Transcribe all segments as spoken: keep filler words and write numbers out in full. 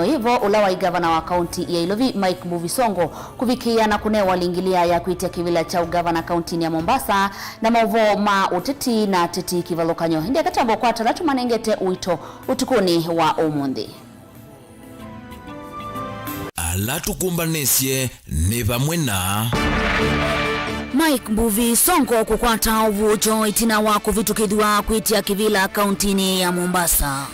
Ĩvo ũla waĩ ngavana wa kaunti ya Ilovi, Mike Mbuvi Sonko, kũvikĩĩa na kũnewa lingiliya ya kwĩtya kĩvĩla kya ũngavana kauntinĩ ya Mombasa, na maũvoo ma ũteti na ateti kĩvathũkany'o. Ĩndĩ akatambwa kwa tala tũmanengete ũito ũtukũnĩ wa ũmũnthĩ. Ala tũkũmbanĩsye nĩ vamwe na Mike Mbuvi Sonko kũkwata ũvuũkyo ĩtina wa kũvĩtũkĩthw'a kwĩtya kĩvĩla kauntinĩ ya Mombasa.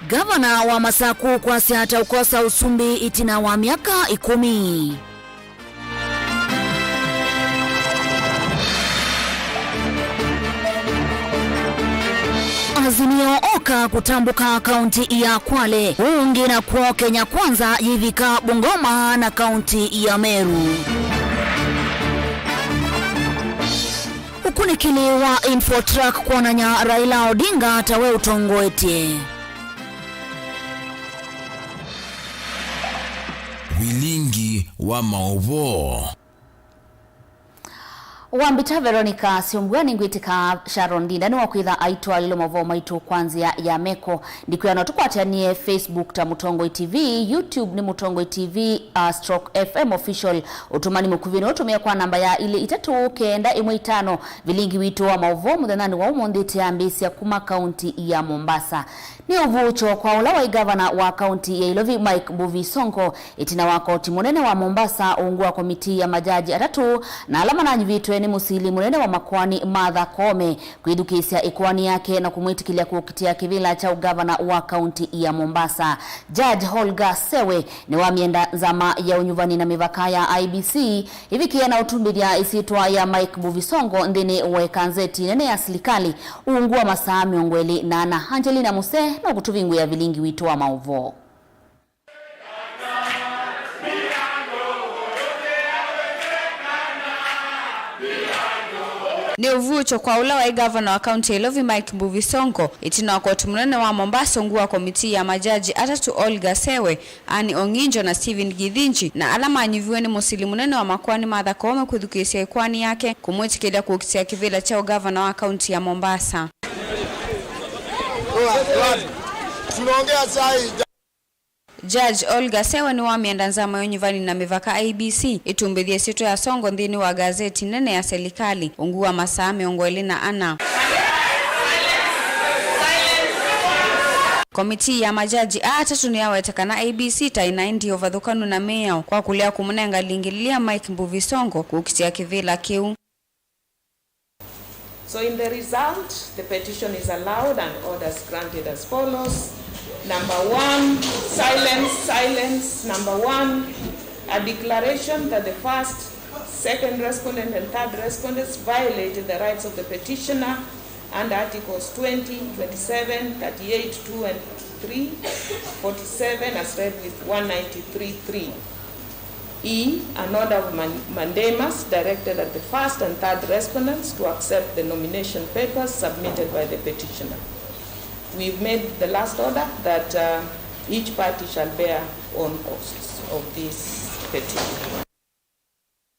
Ngavana wa Masaku kwasya ta ũkosa ũsumbĩ ĩtina wa myaka ĩkũmi. Azimio oka kũtambũka kaunti ya Kwale, ũngĩ nakw'o Kenya Kwanza yĩvika Bungoma na kaunti ya Meru. Ũkunĩkĩli wa Infotrack kwonany'a Raila Odinga ta we ũtongoetye. Vilingi wa maũvoo. Wambita Veronica Syombua, nĩngwĩtĩka Sharon Ndinda nĩwakwĩtha aitũalĩlwe maũvoo maitũ kwa nzĩa ya meko. Ndikwĩa no tũkwatĩanĩe Facebook ta Mũtongoi T V, YouTube nĩ Mũtongoi T V, uh, stroke F M Official. Ũtũmani mũkuvĩ nĩ ũtũmĩe kwa namba ya ilĩ itatũ kenda ĩmwe itano. Vilingi witũ wa maũvoo mũthenyanĩ wa ũmũnthĩ tũyambĩĩsya kuma kaunti ya Mombasa. Nĩ ũvuũkyo kwa ũla waĩ ngavana wa kaunti ya Ilovi, Mike Mbuvi Sonko, ĩtina wa koti mũnene wa Mombasa ũungu wa komitii ya majaji atatũ na ala mananyuvĩtwe nĩ mũsili mũnene wa makoani Martha Koome kwĩthukĩĩsya ĩkoani yake na kũmwĩtĩkĩlya kũkitĩa kĩvĩla kya ũngavana wa kaunti ya Mombasa. Judge Olga Sewe nĩwamyenda nzama ya ũnyuvani na mĩvaka ya I E B C ĩvikĩe na ũtumbĩthya ĩsyĩtwa ya Mike Mbuvi Sonko nthĩnĩ wa ĩkanzeti nene ya silikalĩ uungu wa masaa mĩongo ĩlĩ na ana. Angelina Muse nũkũtũvingũĩa vilingi witũ wa maũvoo. Nĩ ũvuũkyo kwa ũla waĩ ngavana wa kaunti ya Ilovi, Mike Mbuvi Sonko, ĩtina wa koti mũnene wa Mombasa uungu wa komitii ya majaji atatũ, Olga Sewe, Anne Ong'injo na Stephen Githinji, na ala manyuviwe nĩ mũsili mũnene wa makoani Martha Koome kwĩthukĩĩsya ĩkoani yake kũmwĩtĩkĩlya kũkitĩa kĩvĩla kya ũngavana wa kaunti ya Mombasa. Tunaongea saa hii. Judge Olga Sewe nĩwamyenda nzama ya ũnyuvani na mĩvaka I E B C ĩtumbĩthye ĩsyĩtwa ya Sonko nthĩnĩ wa gazeti nene ya silikalĩ uungu wa masaa mĩongo ĩlĩ na ana. Komitii ya majaji aa atatũ nĩyawete kana I E B C ta ĩnaendie ũvathũkanu na mĩao kwa kũlea kũmũnenga lingiliya Mike Mbuvi Sonko kũkitĩa kĩvĩla kĩu. So in the result, the petition is allowed and orders granted as follows. Number one, silence, silence. Number one, a declaration that the first, second respondent and third respondents violated the rights of the petitioner under Articles twenty, twenty-seven, thirty-eight two and three, forty-seven as read with one ninety-three three. E, an order of man-, mandamus directed at the first and third respondents to accept the nomination papers submitted by the petitioner. We've made the last order that, uh, each party shall bear own costs of this petition.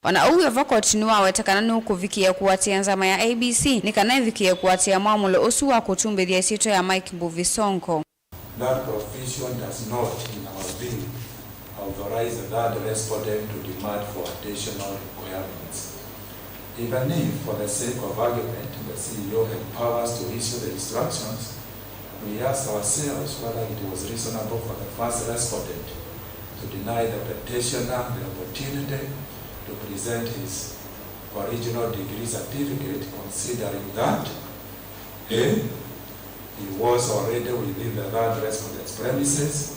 O na ũu wĩ vo, koti nĩwaweta kana nĩũkũvikĩĩa kũatĩĩa nzama ya I E B C nĩ kana ĩvikĩĩe kũatĩĩa mwamũlo ũsu wa kũtumbĩthya ĩsyĩtwa ya Mike Mbuvi Sonko. That provision does not, in our view, authorize the third respondent to demand for additional requirements. Even if, for the sake of argument, the C E O had powers to issue the instructions, we ask ourselves whether it was reasonable for the first respondent to deny the petitioner the opportunity to present his original degree certificate, considering that, A, he was already within the third respondent's premises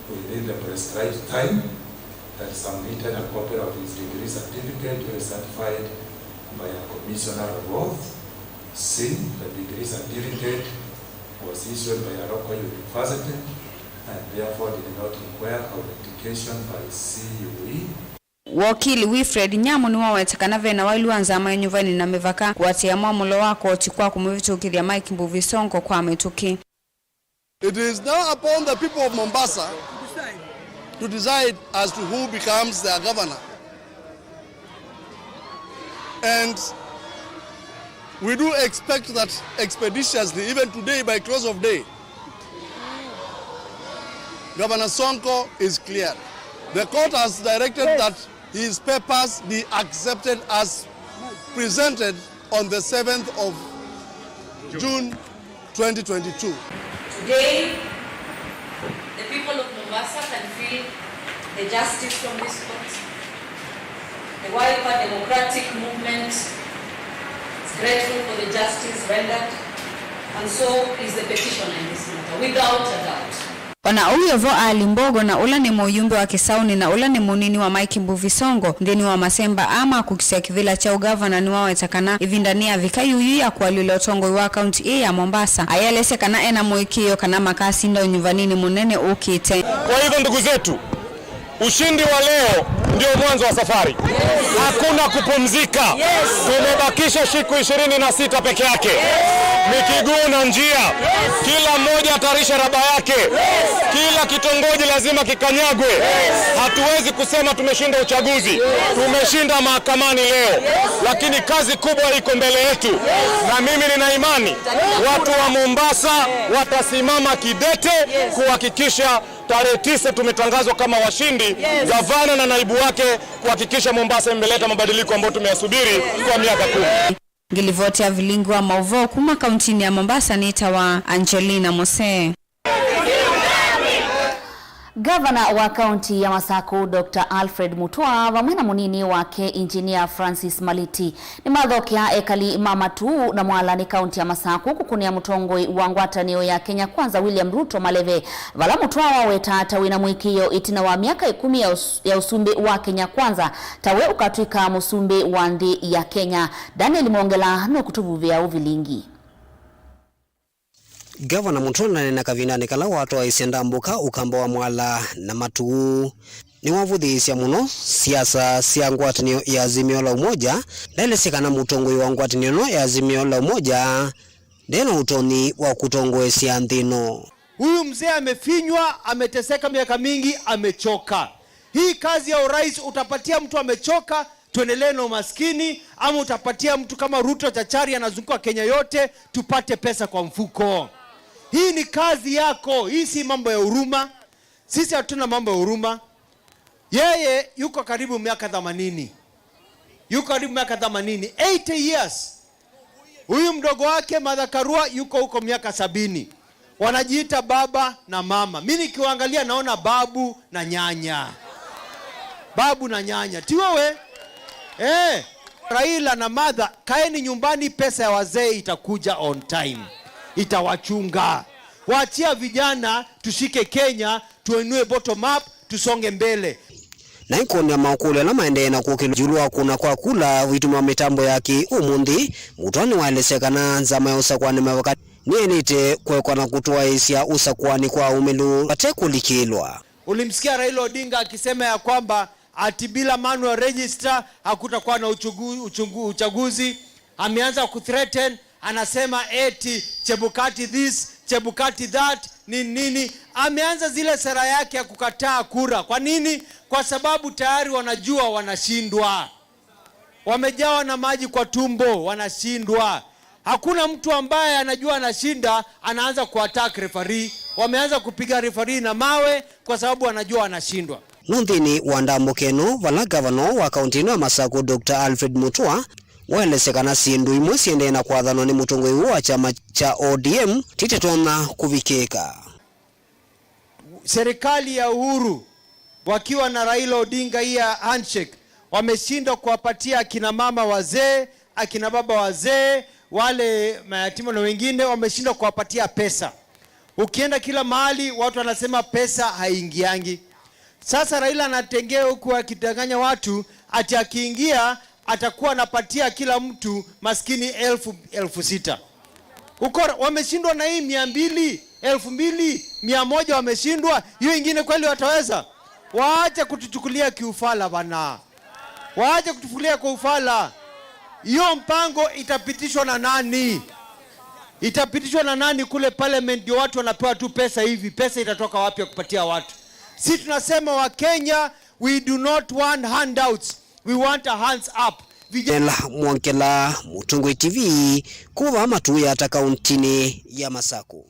within the prescribed time and submitted a copy of his degree certificate duly certified by a commissioner of oath. C, the degree certificate was issued by a local university and therefore did not require authentication by C U E. Wakili Wilfred Nyamu nĩwaweta kana ve na waĩlu wa nzama ya nyuvani na mĩvaka kũatĩĩa mwamũlo wa koti kwa kũmũvĩtũkĩthya Mike Mbuvi Sonko kwa mĩtũkĩ. It is now upon the people of Mombasa to decide as to who becomes their governor. And We do expect that expeditiously, even today by close of day, Governor Sonko is cleared. The court has directed that his papers be accepted as presented on the seventh of June twenty twenty-two. Today, the people of Mombasa can feel the justice from this court. The Wiper Democratic Movement is grateful for the justice rendered, and so is the petitioner in this matter, without a doubt. O na ũu wĩ vo, Ali Mbogo, na ũla nĩ mũyumbe wa Kĩsaũnĩ na ũla nĩ mũnini wa Mike Mbuvi Sonko nthĩnĩ wa masemba aa ma kũkitĩa kĩvĩla kya ũngavana, nĩwaweta kana ĩvinda nĩyavika yuyu ya kũalyũla ũtongoi wa kaunti ĩĩ ya Mombasa. Ayĩelesya kana ena mũĩkĩĩo kana makasinda ũnyuvaninĩ mũnene ũkĩte. Kwa hivyo, ndugu zetu, ushindi wa leo ndio mwanzo wa safari. Hakuna kupumzika. Tumebakisha siku ishirini na sita peke yake. Ni kiguu na njia. Kila mmoja atarisha raba yake. Kila kitongoji lazima kikanyagwe. Hatuwezi kusema tumeshinda uchaguzi. Tumeshinda mahakamani leo. Lakini kazi kubwa iko mbele yetu. Na mimi nina imani watu wa Mombasa watasimama kidete kuhakikisha tarehe tisa tumetangazwa kama washindi, gavana na naibu wake, kuhakikisha Mombasa imeleta mabadiliko ambayo tumeyasubiri kwa miaka kumi. Ngilivoti ya vilingi wa mauvoo kuma kauntinĩ ya Mombasa nĩtawa Angelina Mose. Gavana wa kaunti ya Masaku, Doctor Alfred Mutua, vamwe na mũnini wake, Engineer Francis Maliti, nĩmathokea ekali ma Matuu na Mwalani kaunti ya Masaku kũkũnĩa mũtongoi wa ngwatanĩo ya Kenya Kwanza, William Ruto, maleve, vala Mutua wawetaa ta wĩna mũĩkĩĩo ĩtina wa myaka ĩkũmi ya ũs-, ya ũsumbĩ wa Kenya Kwanza, ta we ũkatw'ĩka mũsumbĩ wa nthĩ ya Kenya. Daniel Mwongela nũkũtũvuvĩa ũvilingi. Gavana Mutua aneena kavindanĩ kala watwaĩsye ndambũka ũkamba wa Mwala na Matuu. Nĩwavũthĩĩsya mũno siasa sya ngwatanĩo ya Azimio la Umoja. Ndaelesya kana mũtongoi wa ngwatanĩo ĩno ya Azimio la Umoja nde na ũtonyi wa kũtongoesya nthĩ ĩno. Huyu mzee amefinywa, ameteseka miaka mingi, amechoka. Hii kazi ya urais utapatia mtu amechoka, tuendelee na umaskini, ama utapatia mtu kama Ruto chachari anazunguka Kenya yote, tupate pesa kwa mfuko? Hii ni kazi yako, hii si mambo ya huruma. Sisi hatuna mambo ya huruma. Yeye yuko karibu miaka themanini. Yuko karibu miaka themanini, eighty years. Huyu mdogo wake Martha Karua yuko huko miaka sabini. Wanajiita baba na mama. Mimi nikiwaangalia naona babu na nyanya. Babu na nyanya. Ti wewe? Eh. Raila na Martha, kaeni nyumbani, pesa ya wazee itakuja on time. Itawachunga. Waachia vijana, tushike Kenya, tuinue bottom up, tusonge mbele. Na ĩkũnĩa maũkũlyo ala maendee na kũkĩlwa ĩũlũ wa kũna kwa kula ũitũmĩwa mĩtambo ya kĩ-ũmũnthĩ, Mutua nĩwaelesya kana nzama ya ũsakũani mavaka nĩyaĩlĩte kũekwa na kũtwaĩĩsya ũsakũani kwa aumĩlu vate kũlikĩlwa. Ulimsikia Raila Odinga akisema ya kwamba ati bila manual register hakutakuwa na uchungu-, uchungu-, uchaguzi. Ameanza kuthreaten, anasema eti Chebukati this, Chebukati that, nini nini. Ameanza zile sera yake ya kukataa kura. Kwa nini? Kwa sababu tayari wanajua wanashindwa. Wamejawa na maji kwa tumbo, wanashindwa. Hakuna mtu ambaye anajua anashinda anaanza kuattack referee. Wameanza kupiga referee na mawe kwa sababu wanajua wanashindwa. No nthĩnĩ wa ndambũka ĩno, vala ngavana wa kaunti ĩno ya Masaku, Doctor Alfred Mutua, waelesya kana syĩndũ imwe siendee na kwathanwa nĩ mũtongoi ũũ wa kyama kya O D M tiitatonya kũvikĩka. Serikali ya Uhuru wakiwa na Raila Odinga, hii ya handshake, wameshindwa kuwapatia akina mama wazee, akina baba wazee, wale mayatima na wengine, wameshindwa kuwapatia pesa. Ukienda kila mahali, watu wanasema pesa haiingiangi. Sasa Raila anatengea huku akidanganya watu ati akiingia atakuwa anapatia kila mtu maskini elfu, elfu sita. Ukora, wameshindwa na hii mia mbili, elfu mbili, mia moja wameshindwa, hiyo ingine kweli wataweza? Waache kutuchukulia kiufala bana. Waache kutuchukulia kwa ufala. Hiyo mpango itapitishwa na nani? Itapitishwa na nani kule parliament? Ndio watu wanapewa tu pesa hivi. Pesa itatoka wapi ya kupatia watu? Si tunasema wa Kenya, we do not want handouts. We want a hands up. Vijela Mwongela, Mũtongoi T V, kuma Matuya ta kauntinĩ ya Masaku.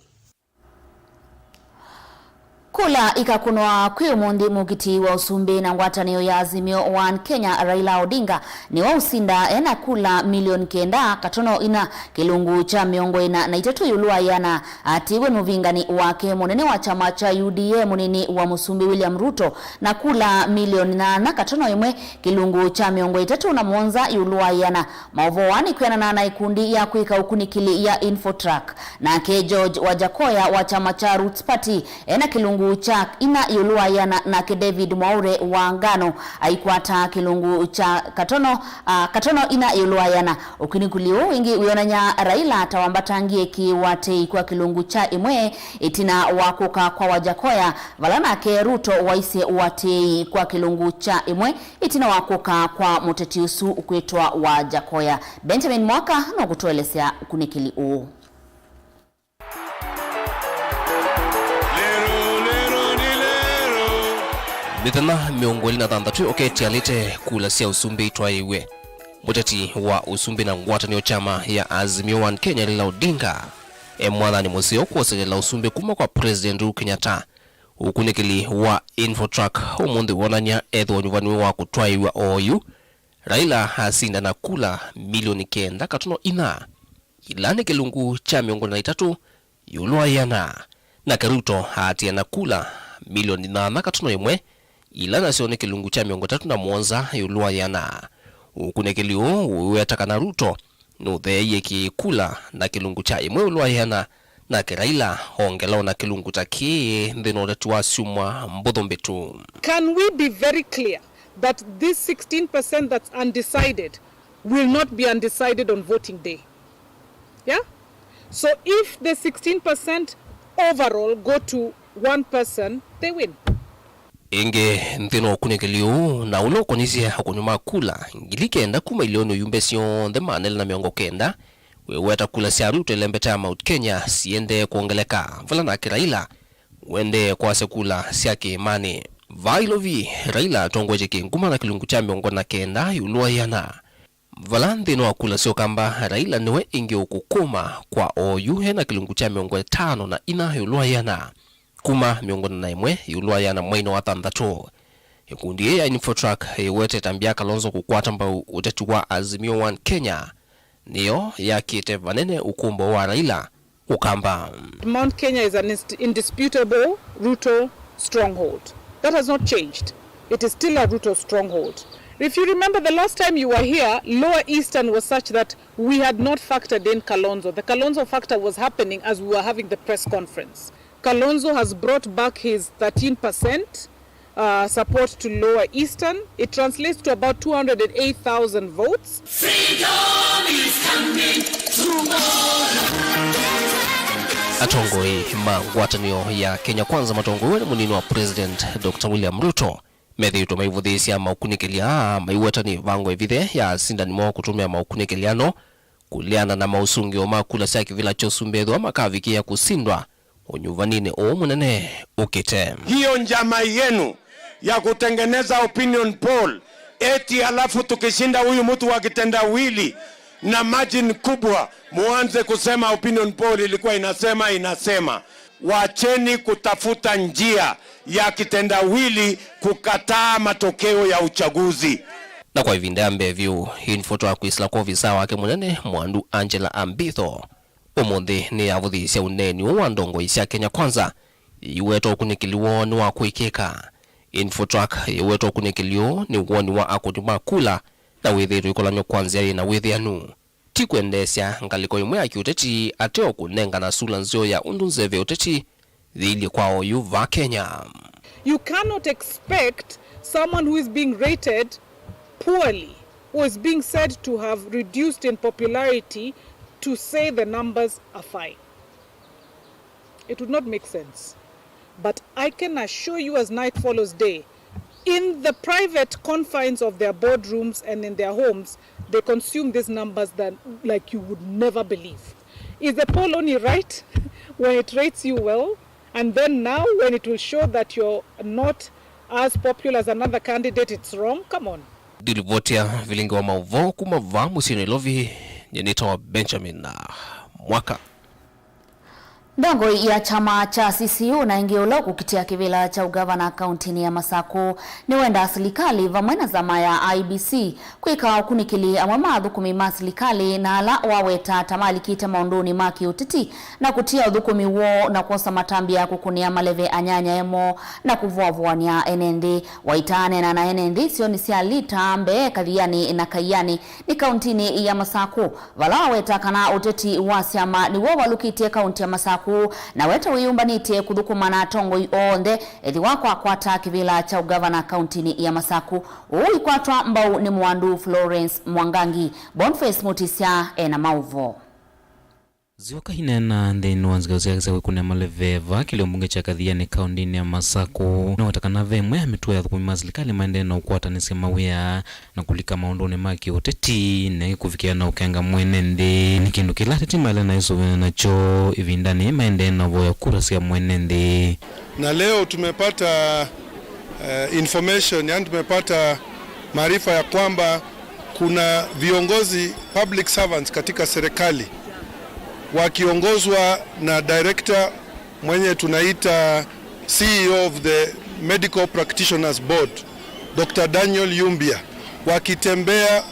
Kula ikakũnwa kwĩ ũmũnthĩ, mũkiti wa ũsumbĩ na ngwatanĩo ya Azimio One Kenya, Raila Odinga, nĩwe ũsinda ena kula milioni kenda katono ina kĩlungu kya mĩongo ĩna na itatũ ĩũlũ wa ĩana. Atiwe nĩ ũvingani wake mũnene wa kyama kya U D A, mũnini wa mũsumbĩ William Ruto, na kula milioni nyanya katono ĩmwe kĩlungu kya mĩongo ĩtatũ na mũonza ĩũlũ wa ĩana. Maũvoo aa nĩ kwĩanana na ĩkundi ya kwĩka ũkunĩkĩli ya Infotrack. Nake George Wajakoya wa kyama kya Roots Party ena kĩlungu kya ina ĩũlũ wa ĩana, nake David Mwaure wa Ngano aikwata kĩlungu kya katono, ah, katono ina ĩũlũ wa ĩana. Ũkunĩkĩli ũũ ĩngĩ wĩonany'a Raila ta wambatangie kĩwatĩi kwa kĩlungu kya ĩmwe ĩtina wa kũka kwa Wajakoya, vala nake Ruto waisye ũatĩĩi kwa kĩlungu kya ĩmwe ĩtina wa kũka kwa mũteti ũsu ũkwĩtwa Wajakoya. Benjamin Mwaka nũkũtũelesya ũkunĩkĩli ũũ. Mĩthenya mĩongo ĩlĩ na thanthatũ yokete ĩalĩte kula sya ũsumbĩ itwaĩwe, mũteti wa ũsumbĩ na ngwatanĩo kyama ya Azimio One Kenya, Raila Odinga, e mwathanĩ mũseo kwoselela ũsumbĩ kuma kwa President Uhuru Kenyatta. Ũkunĩkĩli wa Infotrack ũmũnthĩ wonany'a ethĩwa ũnyuvani wa kũtwaĩw'a oyu, Raila asinda na kula milioni kenda katono ina, ila nĩ kĩlungu kya mĩongo ĩna na itatũ ĩũlũ wa ĩana, nake Ruto aatĩĩa na kula milioni nyanya katono ĩmwe, ila nasyo nĩ kĩlungu kya mĩongo ĩtatũ na mũonza ĩũlũ wa ĩana. Ũkunĩkĩli ũũ ũiweta kana Ruto nũtheeie kĩkula na kĩlungu kya ĩmwe ĩũlũ wa ĩana, nake Raila ongela o na kĩlungu ta kĩĩ nthĩnĩ wa ũteti wa syumwa mbũthũ mbĩtu. Can we be very clear that this sixteen percent that's undecided will not be undecided on voting day? Yeah? So if the sixteen percent overall go to one person, they win. Ĩngĩ, nthĩnĩ wa ũkunĩkĩli ũũ, na ũla ũkonisye akũni ma kula ngili kenda kuma ilĩonĩ ũyumbe syonthe maana elĩ na mĩongo kenda, wĩweta kula sya Ruto ĩlembeta ya Mount Kenya siendee kwongeleka, vala nake Raila ũendee kwasya kula sya kĩĩmanĩ. Vaa Ilovi, Raila atongoetye kĩnguma na kĩlungu kya mĩongo na kenda ĩũlũ wa ĩana. Vala nthĩnĩ wa kula sya Ũkamba, Raila nĩwe ĩngĩ ũkũkũma kwa oyu ena kĩlungu kya mĩongo ĩtano na ina ĩũlũ wa ĩana, kuma mĩongo ĩna na ĩmwe ĩũlũ wa ĩana mweinĩ wa thanthatũ. Ĩkundi yĩĩ ya Infotrack ĩwetete Mbia Kalonzo kũkwata mbau ũteti wa Azimio One Kenya, nĩyo yakĩte vanene ũkũmbo wa Raila. Ũkamba. Mount Kenya is an inst-, indisputable Ruto stronghold. That has not changed. It is still a Ruto stronghold. If you remember the last time you were here, Lower Eastern was such that we had not factored in Kalonzo. The Kalonzo factor was happening as we were having the press conference. Kalonzo has brought back his thirteen percent uh, support to Lower Eastern. It translates to about two hundred and eight thousand votes. Freedom is coming tomorrow. Atongoi ma ngwatanĩo ya Kenya Kwanza matongoew'e nĩ mũnini wa President Doctor William Ruto methĩĩtwe maivũthĩĩsya maũkunĩkĩli aa maiweta nĩ ĩvango ĩvithe ya asindani moo kũtũmĩa maũkunĩkĩli ano kũleana na maũsũngĩo ma kula sya kĩvĩla kya ũsumbĩ ethĩwa makavikĩĩa kũsindwa ũnyuvaninĩ ũũ mũnene ũkĩte. Hiyo njama yenu ya kutengeneza opinion poll, eti alafu tukishinda huyu mtu wa kitendawili na margin kubwa, muanze kusema opinion poll ilikuwa inasema, inasema. Wacheni kutafuta njia ya kitendawili kukataa matokeo ya uchaguzi. Na kwa ĩvinda ya mbee vyũ, Infotrack kwĩsĩla kwa ovisaa wake mũnene, mwandu Angela Ambitho, ũmũnthĩ nĩyavũthĩĩsya ũneeni ũũ wa ndongoi sya Kenya Kwanza, yĩiweta ũkunĩkĩli woo nĩ wa kũĩkĩĩka. Infotrack yĩweta ũkunĩkĩli ũũ nĩ woni wa akũni ma kula na wĩthĩĩtwe ĩkolan'yo kwa nzĩa yĩ na wĩthĩanu, ti kwendeesya ngalĩko ĩmwe ya kĩũteti ateo kũnengana sula nzeo ya ũndũ nzeve ya ũteti yĩilyĩ kwa oyu va Kenya. You cannot expect someone who is being rated poorly, who is being said to have reduced in popularity, to say the numbers are fine. It would not make sense. But I can assure you, as night follows day, in the private confines of their boardrooms and in their homes, they consume these numbers that, like, you would never believe. Is the poll only right when it rates you well? And then now, when it will show that you're not as popular as another candidate, it's wrong. Come on. Ndilivoti ya vilingi wa maũvoo kuma vaa mũsyĩ Nairobi, nyie nĩtawa Benjamin Mwaka. Ndongoi ya kyama kya C C U na ĩngĩ ũla ũkũkitĩa kĩvĩla kya ũgavana kauntinĩ ya Masaku nĩwendaa silikalĩ vamwe na nzama ya I E B C kwĩka ũkunĩkĩli amwe ma athũkũmi ma silikalĩ na ala waweta ta malikĩte maũndũnĩ ma kĩũteti na kũtia ũthũkũmi woo na kwosa matambya ya kũkũnĩa maleve anyanyae moo na kũvũavũanĩa ene nthĩ. Waita aneena na ene nthĩ isionĩ sya Lita, Mbee, Kathiani na Kaiani nĩ kauntinĩ ya Masaku, vala waweta kana ũteti wa syama nĩw'o ũvalũkĩtye kaunti ya Masaku, na weta wĩyũmbanĩtye kũthũkũma na atongoi onthe ethĩwa kwakwata kĩvĩla kya ũgavana kauntinĩ ya Masaku. Ũu ikwatwa mbau nĩ mũandũ Florence Mwangangi. Boniface Mutisya ena maũvoo. Zioka ineena nthĩnĩ wa nzika syake sya kwĩkũnĩa maleve vaa kĩlio mbunge kya Kathiani kaũndĩnĩ ya Masaku, nĩweta kana ve ĩmwe ya mĩtuo ya athũkũmi ma silikalĩ maendee na ũkwatanĩsya mawĩa na kũlika maũndũnĩ ma kĩũteti, na ĩkũvikĩa na ũkenga mwene nthĩ. Nĩ kĩndũ kĩla ateti maĩle na ĩsũvĩana nakyo ĩvindanĩ maendee na ũvoya kura sya mwene nthĩ. Na leo tumepata, eh, information, yani tumepata maarifa ya kwamba kuna viongozi, public servants katika serikali wakiongozwa na director mwenye tunaita C E O of the Medical Practitioners Board, Doctor Daniel Yumbia, wakitembea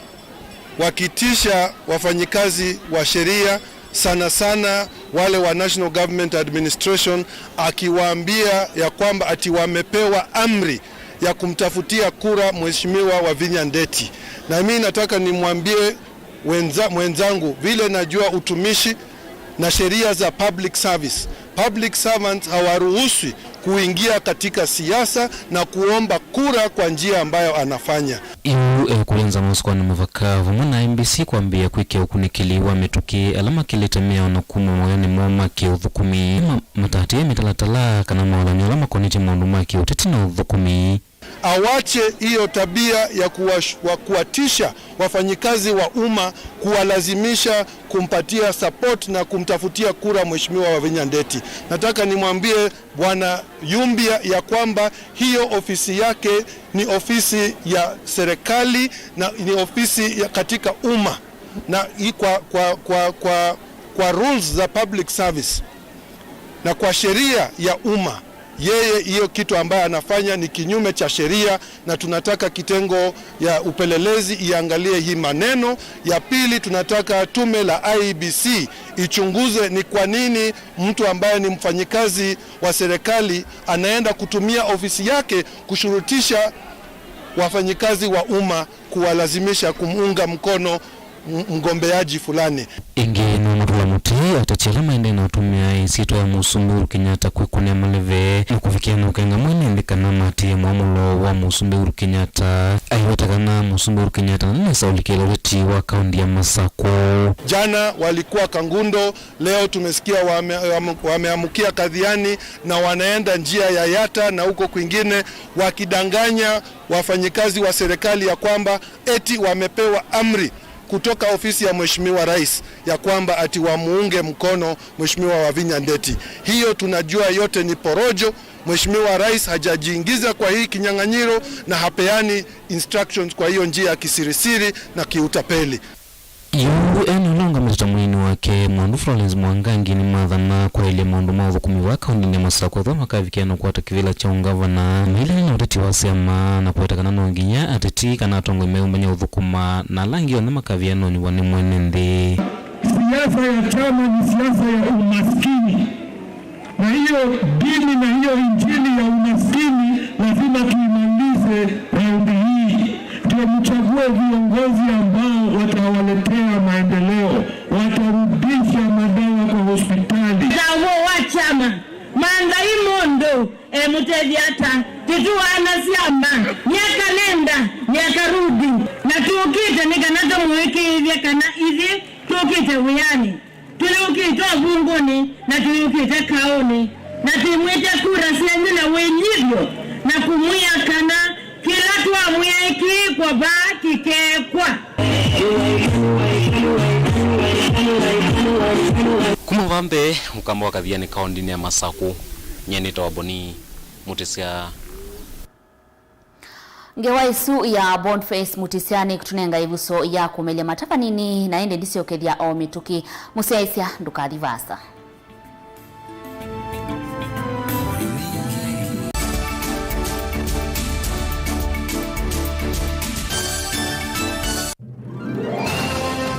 wakitisha wafanyikazi wa sheria, sana sana wale wa National Government Administration, akiwaambia ya kwamba ati wamepewa amri ya kumtafutia kura Mheshimiwa Wavinya Ndeti. Na mimi nataka nimwambie wenza-, mwenzangu, vile najua utumishi na sheria za public service, public servants hawaruhusiwi kuingia katika siasa na kuomba kura kwa njia ambayo anafanya. Yu ekũlya nzama ũsukwani mũvaka vamwe na I E B C kwambĩĩa kwĩkĩa ũkunĩkĩli wa mĩtũkĩ ala makĩlĩte mĩao na kuma mawĩanĩ moo ma kĩũthũkũmi. Ma-, matatĩe mĩtalatala kana mawathan'yo ala makonetye maũndũ ma kĩũteti na ũthũkũmi. Awache hiyo tabia ya kuwash-, wa kuwatisha wafanyikazi wa umma, kuwalazimisha kumpatia support na kumtafutia kura Mheshimiwa Wavinya Ndeti. Nataka nimwambie Bwana Yumbia ya kwamba hiyo ofisi yake ni ofisi ya serikali na ni ofisi ya katika umma na i-, kwa, kwa, kwa, kwa, kwa rules za public service na kwa sheria ya umma, yeye hiyo kitu ambayo anafanya ni kinyume cha sheria, na tunataka kitengo ya upelelezi iangalie hii maneno. Ya pili, tunataka tume la I E B C ichunguze ni kwa nini mtu ambaye ni mfanyikazi wa serikali anaenda kutumia ofisi yake kushurutisha wafanyikazi wa umma, kuwalazimisha kumuunga mkono m-, mgombeaji fulani. Ĩngĩ nĩwamatũla mũtĩ ateti ala maendee na ũtũmĩa ĩsyĩtwa ya Mũsumbĩ Uhuru Kenyatta kwĩkũnĩa maleve na kũvikĩa na ũkenga mwene nthĩ kana maatĩĩe mwamũlo wa Mũsumbĩ Uhuru Kenyatta. Aiweta kana Mũsumbĩ Uhuru Kenyatta ndanesa ũlikĩla ũteti wa kaũnti ya Masakũ. Jana walikuwa Kangundo, leo tumesikia wame-, wame-, wameamukia Kathiani na wanaenda njia ya Yatta na huko kwingine, wakidanganya wafanyikazi wa serikali ya kwamba eti wamepewa amri kutoka ofisi ya Mheshimiwa Rais ya kwamba ati wamuunge mkono Mheshimiwa Wavinya Ndeti. Hiyo tunajua yote ni porojo. Mheshimiwa Rais hajajiingiza kwa hii kinyang'anyiro na hapeani instructions kwa hiyo njia ya kisirisiri na kiutapeli. Yu ena ũla ũngamĩte ta mũini wake, Mwandu Florence Mwangangi, nĩmathana kwaĩlya maũndũ ma ũthũkũmi vaa kaũndĩnĩ ya Masakũ ethĩwa makavikĩa na kũkwata kĩvĩla kya ũngavana. Mailene na ũteti wa syama na kũweta kana no nginya ateti kana atongoi meyũmbany'a ũthũkũma na ala angĩ onthe makavĩa nonyuvwa nĩ mwene nthĩ. Siasa ya chama ni siasa ya umaskini. Na hiyo dini na hiyo injili ya umaskini lazima tuimalize raundi hii. Ndio mchague viongozi ambao watawaletea maendeleo, watarudisha madawa kwa hospitali. Thawo wa chama, mantha i mũndũ, e, mũtethya ata? Tĩtũaana syama, myaka nenda, myaka rudi, na tũkĩte nĩ kana tũmũĩkĩĩthye kana ithyĩ tũkĩte wĩanĩ. Tũyũkĩte ũvungũnĩ, na tũyũkĩte kaũnĩ, na twĩmwĩte kura syenyu na wĩnyivyo, na kũmwĩa kana kĩla twamwĩa kĩĩkwa vaa kĩkeekwa. Kuma vaa mbee, Mũkamba wa Kathiani kaũndĩnĩ ya Masakũ, nyie nĩtawa Boni Mũtĩsya. Ngewa ĩsu ya Boniface Mutisya nĩkũtũnenga ĩvuso ya kũmelya mata vanini, na ĩndĩ ndisyokethya o mĩtũkĩ. Mũsyaĩĩsya, ndũkathi vaasa.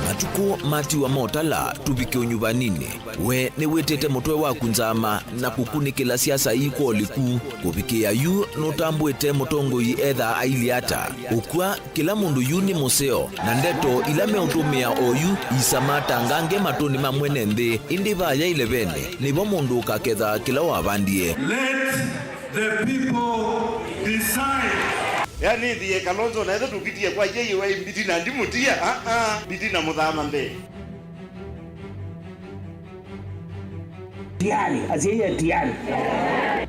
Matukũ matiwa motala tũvike ũnyuvaninĩ. We nĩwĩtĩte mũtwe waku nzama na kũkunĩkĩla siasa ii kwa ũliku? Kũvikĩĩa yu, nũtambũĩte mũtongoi ethaa ailyĩ ata? Ũkw'a, kĩla mũndũ yu nĩ mũseo, na ndeto ila meũtũmĩa oyu iisamaa ta ngange matũnĩ ma mwene nthĩ, ĩndĩ vaya ĩlevene nĩvo mũndũ ũkaketha kĩla wavandie. Let the people decide. Yani, thiye Kalonzo na ethe tũkitie kwa yeye wa mbiti na ndimũtia, ah, ah, mbiti na mũthama mbee. Tiari, asiye tiari.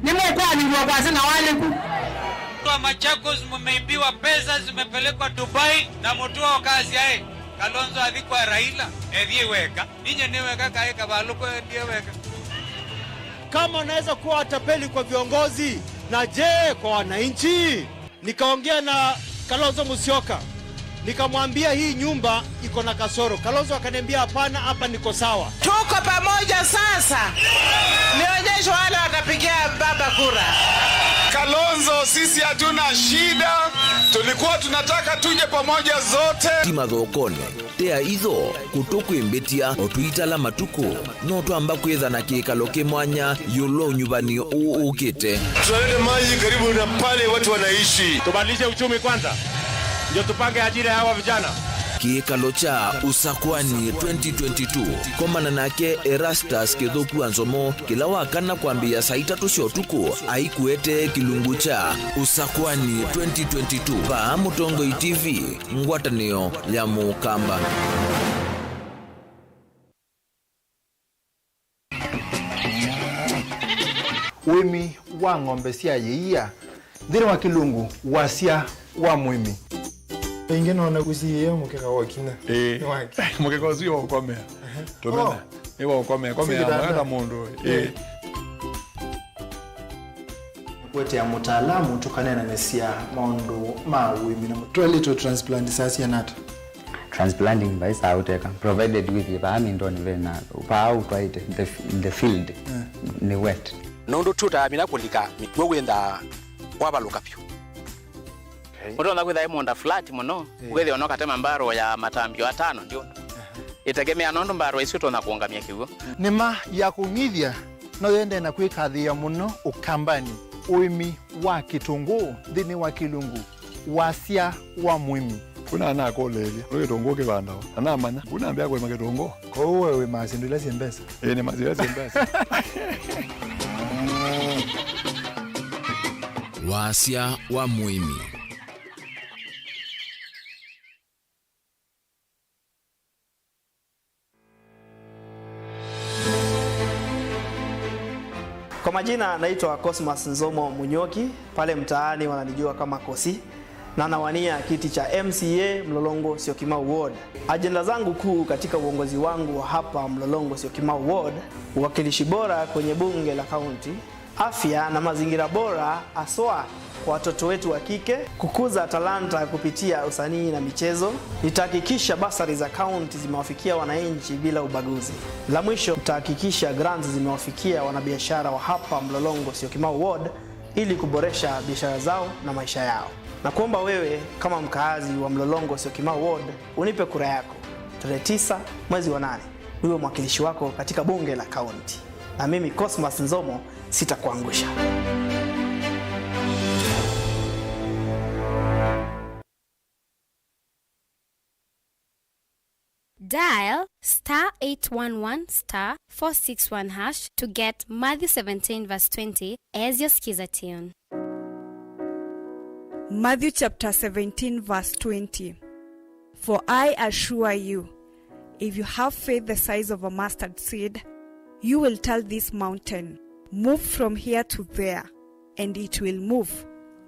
Nĩmũkwanĩlw'a kwasya na walĩku. Watu wa Machakos mumeibiwa pesa, zimepelekwa Dubai na mũtũa ũkasya, "Ĩ, Kalonzo athi kwa Raila, ethie weka." Ninye nĩ weka kaĩ kavalũko endie weka. Kama unaweza kuwa watapeli kwa viongozi, na je, kwa wananchi? Nikaongea na Kalonzo Musyoka, nikamwambia hii nyumba iko na kasoro. Kalonzo akaniambia, "Hapana, hapa niko sawa." Tuko pamoja sasa. Nionyeshe wale watapigia baba kura. Kalonzo, sisi hatuna shida. Tulikuwa tunataka tuje pamoja zote. Ti mathokone. Tea itho, kũtũ kwĩ mbĩtya, o tũitala matukũ, no twamba kwĩtha na kĩkalo kĩ mwanya ĩũlũ wa ũnyuvani ũũ ũkĩte. Tunaleta maji karibu na pale watu wanaishi. Tubadilishe uchumi kwanza, ndio tupange ajira ya hawa vijana. Kĩkalo kya Usakwani twenty twenty-two, komana nake Erastus Kĩthũku wa Nzomo, kĩla wa kana kwambĩĩa saa itatũ sya ũtukũ, aikũetee kĩlungu kya Usakwani twenty twenty-two, vaa Mũtongoi T V. Ngwatanĩo ya Mũkamba. Ũĩmi wa ng'ombe sya yĩia nthĩnĩ wa kĩlungu wasya wa mũĩmi. Ĩngĩ nona kũsiĩĩa mũkeka wa kinya. Ĩĩ. Nĩ wake. Mũkeka ũsu wa ũkomea. Tũmena. Oh. Nĩ wa ũkomea. Komea. Singitanda. Mwenda mũndũ. Ĩĩ. Ĩĩ. Kũetea mũtaalamu tũkaneenanĩsya maũndũ ma ũĩmi na. Twaĩlĩtwe transplant saa siana ata? Transplanting vai saa ũteka, provided with vaa mindoni vena, vaa ũtwaĩte, the, the field, yeah, nĩ wet. Nũndũ tũtamina kũlika mĩkw'ũ wĩnthaa kwavalũka vyũ. Okay. Ũtonya kwĩtha ĩ mũũnda flat mũno, yeah, ũkethĩa ona ũkatema mbarũ ya matambio atano ndio. Aha. Ĩtegemea nũndũ mbarũ ĩsu ĩtonya kũũngamya kĩw'ũ. Nĩma ya kũng'ithya no yendee na kwĩkathĩĩa mũno Ũkambanĩ, ũĩmi wa kĩtũngũũ nthĩnĩ wa kĩlungu wasya wa mũĩmi. Kuna nakũlĩĩlya, nĩ kĩtũngũũ kĩvandawa? Na namanya, kuna mbĩa kũĩma kĩtũngũũ. Kwoou we wĩmaa syĩndũ ila syĩ mbesa? Ĩĩ, nĩmaa syĩndũ ila syĩ mbesa. Wasya wa mũĩmi. Kwa majina naitwa Cosmas Nzomo Munyoki, pale mtaani wananijua kama Kosi, na nawania kiti cha M C A Mlolongo Syokimau Ward. Ajenda zangu kuu katika uongozi wangu wa hapa Mlolongo Syokimau Ward, uwakilishi bora kwenye bunge la kaunti, afya na mazingira bora, haswa kwa watoto wetu wa kike, kukuza talanta kupitia usanii na michezo. Nitahakikisha basari za kaunti zimewafikia wananchi bila ubaguzi. La mwisho, nitahakikisha grants zimewafikia wanabiashara wa hapa Mlolongo Syokimau Ward ili kuboresha biashara zao na maisha yao. Na kuomba wewe kama mkaazi wa Mlolongo Syokimau Ward unipe kura yako tarehe tisa mwezi wa nane, niwe mwakilishi wako katika bunge la kaunti. Na mimi Cosmas Nzomo sitakuangusha. Dial star eight one one star four six one hash to get Matthew seventeen verse twenty as your skiza tune. Matthew chapter seventeen verse twenty. For I assure you, if you have faith the size of a mustard seed, you will tell this mountain, 'Move from here to there,' and it will move.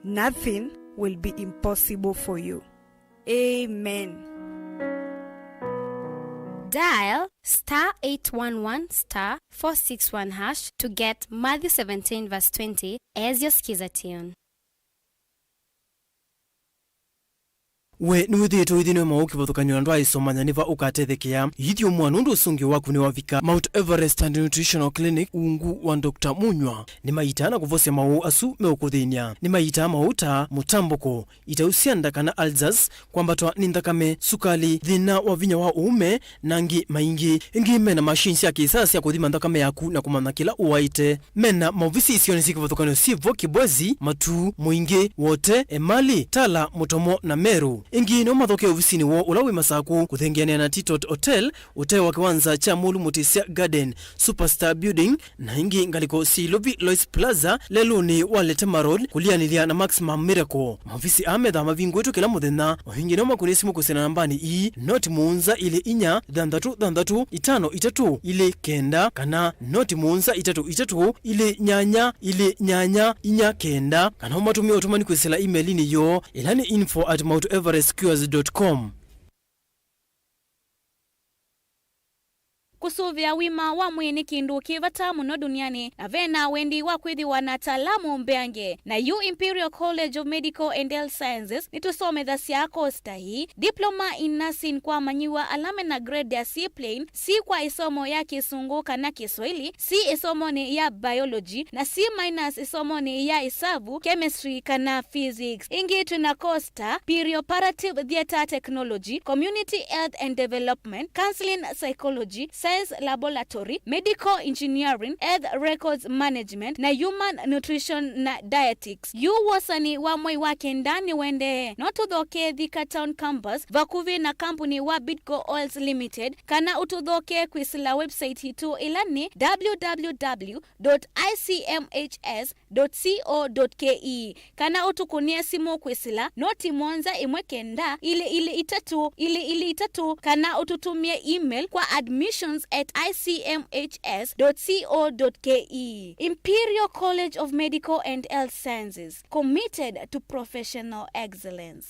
Nothing will be impossible for you. Amen. Dial star eight one one star four six one hash to get Matthew seventeen verse twenty as your skiza tune. We nĩwĩthĩĩtwe ũithĩnĩwe maũũ kĩvathũkany'o na ndwaaĩsomanya nĩ va ũkatethekea? Ithyũmũa nũndũ ũsũngĩo waku nĩwavika. Mount Everest and Nutritional Clinic, ungu wa Doctor Munywa, nĩmaitaa na kũvosya maũũ asu meũkũthĩny'a. Nĩmaitaa maũũ ta mũtambũko, itau sya nda kana ulcers, kwambatwa nĩ nthakame, sukali, thĩna wa vinya wa ũũme, na angĩ maingĩ. Ĩngĩ mena machine sya kĩsaa sya kũthima nthakame yaku na kũmanya kĩla ũwaĩte. Mena maovisi isionĩ syĩ kĩvathũkany'o syĩ vo Kibwezi, Matuu, Mũingĩ, Wote, Emali, Tala, Mũtomo, na Meru. Ĩngĩ no mathokee ovisinĩ woo ũla wĩ Masakũ, kũthengeanĩa na Titot Hotel, ũtee wa kĩwanza kya Mũlu Mũtĩsya Garden, Superstar Building, na ĩngĩ ngalĩko syĩ Ilovi Lois Plaza, lelũnĩ wa Letema Road, kũlianĩlya na Maximum Miracle. Maovisi aa methaa mavingũĩtwe kĩla mũthenya. O ĩngĩ no makũnĩe simũ kwĩsĩla nambanĩ ii, noti mũonza ilĩ inya, thanthatũ thanthatũ, itano itatũ, ilĩ kenda, kana noti mũonza itatũ itatũ, ilĩ nyanya, ilĩ nyanya, inya kenda, kana ũmatũmĩe ũtũmani kwĩsĩla email-inĩ yoo, ĩla nĩ info at mount everest cures dot com. Kũsũvĩa ũima wa mwĩĩ nĩ kĩndũ kĩ vata mũno duniani, na ve na wendi wa kwĩthĩwa na ataalamu mbeange. Na yu Imperial College of Medical and Health Sciences nĩtũsomethasya course ta ii: Diploma in Nursing kwa amanyĩw'a ala me na grade ya C plain, C kwa ĩsomo ya Kĩsũngũ kana Kĩswaili, C ĩsomonĩ ya Biology, na C minus ĩsomonĩ ya ĩsavu, Chemistry kana Physics. Ĩngĩ twĩ na course ta Perioperative Theatre Technology, Community Health and Development, Counseling Psychology, Science Laboratory, Medical Engineering, Health Records Management, na Human Nutrition na Dietetics. Yu wosani wa mwei wa kenda nĩwendee. No tũthokee Thika Town Campus, vakuvĩ na kambuni wa Bidco Oils Limited, kana ũtũthokee kwĩsĩla website yitũ, ĩla nĩ www dot icmhs dot co dot ke, kana ũtũkũnĩe simũ kwĩsĩla noti mũonza ĩmwe kenda, ilĩ ilĩ itatũ, ilĩ ilĩ itatũ, kana ũtũtũmĩe email kwa admissions at icmhs dot co dot ke. Imperial College of Medical and Health Sciences, committed to professional excellence.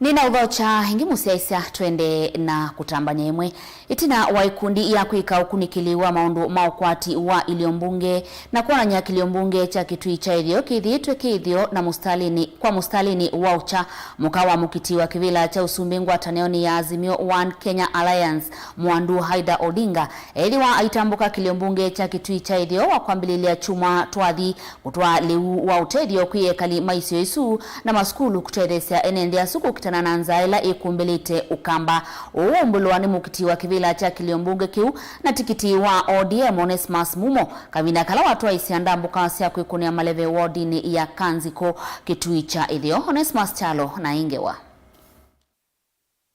Nĩnaũthokya ĩngĩ mũsyaĩĩsya, twende na kũtambany'a ĩmwe. Ĩtina wa ikundi ya kwĩka ũkunĩkĩli wa maũndũ ma ũkwati wa ilio mbunge na kwonany'a kĩlio mbunge kya Kĩtui kya Ĩtheo kĩthĩĩtwe kĩ ĩtheo na mũsitalĩnĩ, kwa mũsitalĩnĩ wa ũkya, mũka wa mũkiti wa kĩvĩla kya ũsumbĩ ngwatanĩonĩ ya Azimio One Kenya Alliance, Mwandu Haida Odinga, ethĩwa aitambũka kĩlio mbunge kya Kĩtui kya Ĩtheo wa kwambĩlĩlya kyumwa twathi, kũtwaa lĩu wa ũtethyo kwĩ ekali ma isio isu na masukulu kũtetheesya ene nthĩ asu kũkitana na nzaa ĩla ĩkumbĩlĩte Ũkamba. Ũu waumbũlwa nĩ mũkiti wa kĩvĩla kya kĩlio mbunge kĩu na tikiti wa O D M, Onesmus Mumo, kavinda kala watwaĩsya ndambũka sya kwĩkũnĩa maleve wodinĩ ya Kanzikũ, Kĩtui kya Ĩtheo. Onesmus Kyalo na ĩ ngewa.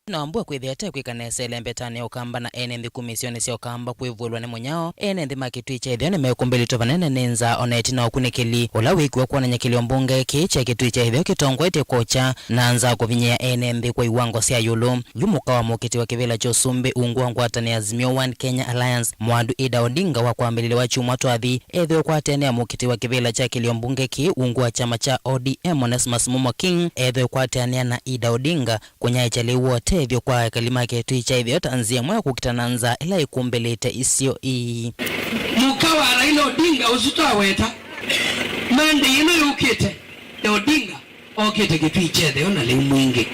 Nĩnoombwe kwĩthĩa ĩtekwĩka nesa ĩlembetanĩ ya Ũkamba na ene nthĩ kuma isionĩ sya Ũkamba kwĩvũlwa nĩ mũnyao. Ene nthĩ ma Kĩtui kya Ĩtheo nĩmekumbĩlĩtwe vanene nĩ nzaa o na ĩtina wa ũkunĩkĩli ũla wĩkiwe kwonany'a kĩlio mbunge kĩĩ kya Kĩtui kya Ĩtheo kĩtongoetye kũkya na nzaa kũvinyĩĩa ene nthĩ kwa iwango sya ĩũlũ. Yu mũka wa mũkiti wa kĩvĩla kya ũsumbĩ ungu wa ngwatanĩo ya Azimio One Kenya Alliance, Mwandu Ida Odinga, wa kwambĩlĩlya wa kyumwa twathi, ethĩwe kwatene ya mũkiti wa kĩvĩla kya kĩlio mbunge kĩĩ ungu wa kyama kya O D M, Onesmus Mumo King, ethĩwe kwateanĩa na Ida Odinga kũnyaĩĩkya lĩu wa ũtethyo kwa ekali ma Kĩtui kya Ĩtheo ta nzĩa ĩmwe ya kũkitana na nzaa ĩla ĩkumbĩlĩte isio ii. Mũka wa Raila Odinga ũsu twaweta, Monday ĩno yũkĩte, ya Odinga okĩte Kĩtui kya Ĩtheo na lĩu mwingĩ.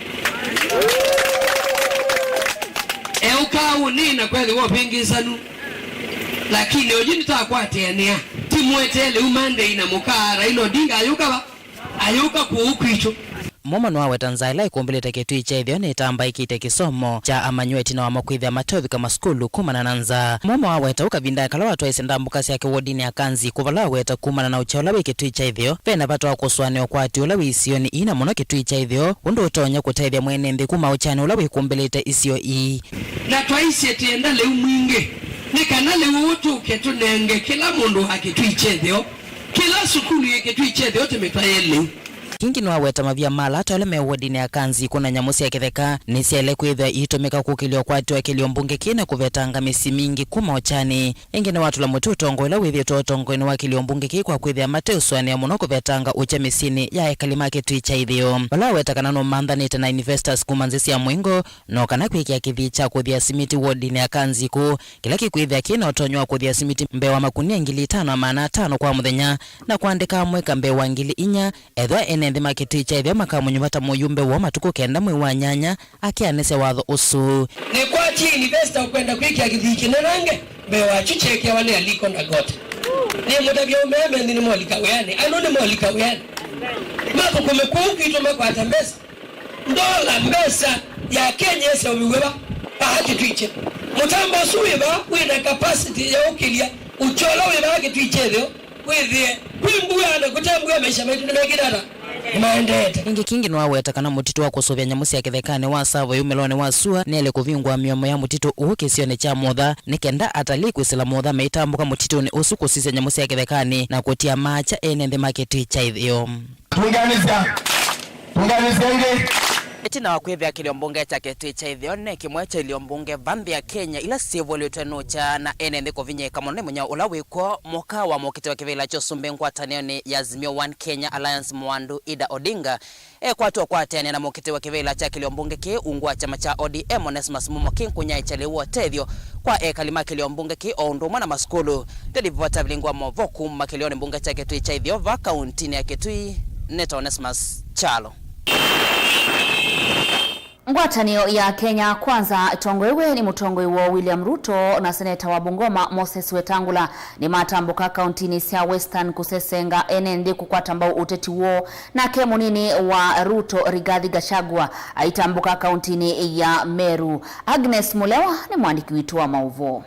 Eũkaa ũnĩĩ na kwethĩwa ũvĩngĩsanu, lakini oyu nĩtakwatĩanĩa, timwetee lĩu Monday na mũka Raila Odinga ayũka va? Ayũka kũũ kwitũ. Mumo nĩwaweta nzaa ĩla ĩkumbĩlĩte Kĩtui kya Ĩtheo nĩtambaĩkĩte kĩsomo kya amanyĩw'a ĩtina wamo kwĩthĩa mateũvika masukulu kumana na nzaa. Mumo waweta ũu kavindanĩ kala watwaĩsye ndambũka syake wodinĩ ya Kanzikũ, vala waweta kumana na ũkya ũla wĩ Kĩtui kya Ĩtheo, ve na vata wa kũsũanĩa ũkwati ũla wĩ isionĩ ii, na mũno Kĩtui kya Ĩtheo, ũndũ ũtonya kũtethya mwene nthĩ kuma ũkyanĩ ũla wĩkumbĩlĩte isio ii. Na twaisye twĩenda lĩu mwingĩ, nĩ kana lĩu ũũ tũke tũnenge kĩla mũndũ wa Kĩtui kya Ĩtheo, kĩla sukulu yĩ Kĩtui kya Ĩtheo tũmĩtwaĩe lĩu. Kingi nĩwaweta mavia ma ala ata ala me wodinĩ ya Kanziku na nyamũ sya kĩtheka nĩsyaĩle kwĩthĩwa iitũmĩka kũkĩlya ũkwati wa kĩlio mbunge kĩĩ na kũvetanga mĩsyĩ mingĩ kuma ũkyanĩ. Ĩngĩ nĩwatũla mũtĩ ũtongoi ũla wĩthĩĩtwe ũtongoinĩ wa kĩlio mbunge kĩĩ kwa kwĩthĩa mateũsũanĩa mũno kũvetanga ũkya mĩsyĩnĩ ya ekali ma kĩtuĩ kya ĩtheo. Vala aweta kana nũmanthanĩte na investors kuma nzĩ sya mũingo, no kana kwĩkĩa kĩthii kya kũthĩa simiti wodinĩ ya Kanziku, kĩla kĩkwĩthĩa kĩ na ũtonyi wa kũthĩa simiti mbee wa makunia ngili itano na maana atano kwa mũthenya, na kũandĩka amũika mbee wa ngili inya, ethĩwa ene nthĩ ma kĩtuĩ kya ĩtheo makamũnyuva ta mũyumbe woo matukũ kenda mwei wa nyanya, akĩanĩsya watho ũsu. Nĩkwatie investor ũkwenda kwĩkĩa kĩthii kĩnenange mbee wa kyu kyekeawa nĩ aliko na gote. Nĩmũtavya ũmea menthi nĩmolika wĩanĩ, andũ nĩmolika wĩanĩ. Mathũkũme kũu kwitũ makwata mbesa. Ndola mbesa ya Kenya ĩseũvĩw'e va? Vaa kĩtwikye. Mũtambo ũsu wĩ va wĩ na capacity ya ũkĩlya ũkyola wĩ vaa kĩtwikye ĩtheo? Wĩthĩe kwĩ mbua na kũte mbua, maisha maitũ nĩmekĩte ata? Nĩmaendeete. Ĩngĩ Kingi nĩwaweta kana mũtitũ wa kũsũvĩa nyamũ sya kĩthekanĩ wa Tsavo yumĩlonĩ wa sua nĩelĩ kũvingũa mĩomo ya mũtitũ ũũ kĩsionĩ kya Motha, nĩ kenda atalii kwĩsĩla Motha meitambũka mũtitũnĩ ũsu kũsisya nyamũ sya kĩthekanĩ na kũtia maakya ene nthĩ ma kĩtuĩ kya ĩtheo. Tunganisya. Tunganisya ĩngĩ. Ĩtina wa kwĩthĩa kĩlio mbunge kya kĩtuĩ kya ĩtheo nĩ kĩmwe kya ilio mbunge va nthĩ ya Kenya ila syĩvũlĩtwe nũkya na ene nthĩ kũvinyĩĩka mũno nĩ mũnyao ũla wĩ kw'o, mũka wa mũkiti wa kĩvĩla kya ũsumbĩ ngwatanĩonĩ ya Azimio One Kenya Alliance Mwandu Ida Odinga ekwatwa kũatĩanĩa na mũkiti wa kĩvĩla kya kĩlio mbunge kĩĩ ungu wa kyama kya O D M Onesmus Mumo kĩnkũnyaĩĩkya lĩu wa ũtethyo kwa ekali ma kĩlio mbunge kĩĩ o ũndũ ũmwe na masukulu. Ndĩlivota vilingi wa maũvoo kuma kĩlionĩ mbunge kya Kitui kya ĩtheo va kauntinĩ ya Kitui, nĩtawa Onesmus Kyalo. Ngwatanĩo ya Kenya Kwanza ĩtongoew'e nĩ mũtongoi woo William Ruto na seneta wa Bungoma Moses Wetangula nĩmatambũka kauntinĩ sya Western kũsesenga ene nthĩ kũkwata mbau ũteti woo, nake mũnini wa Ruto Rigathi Gachagua aitambũka kauntinĩ ya Meru. Agnes Mulewa nĩ mwandĩki witũ wa maũvoo.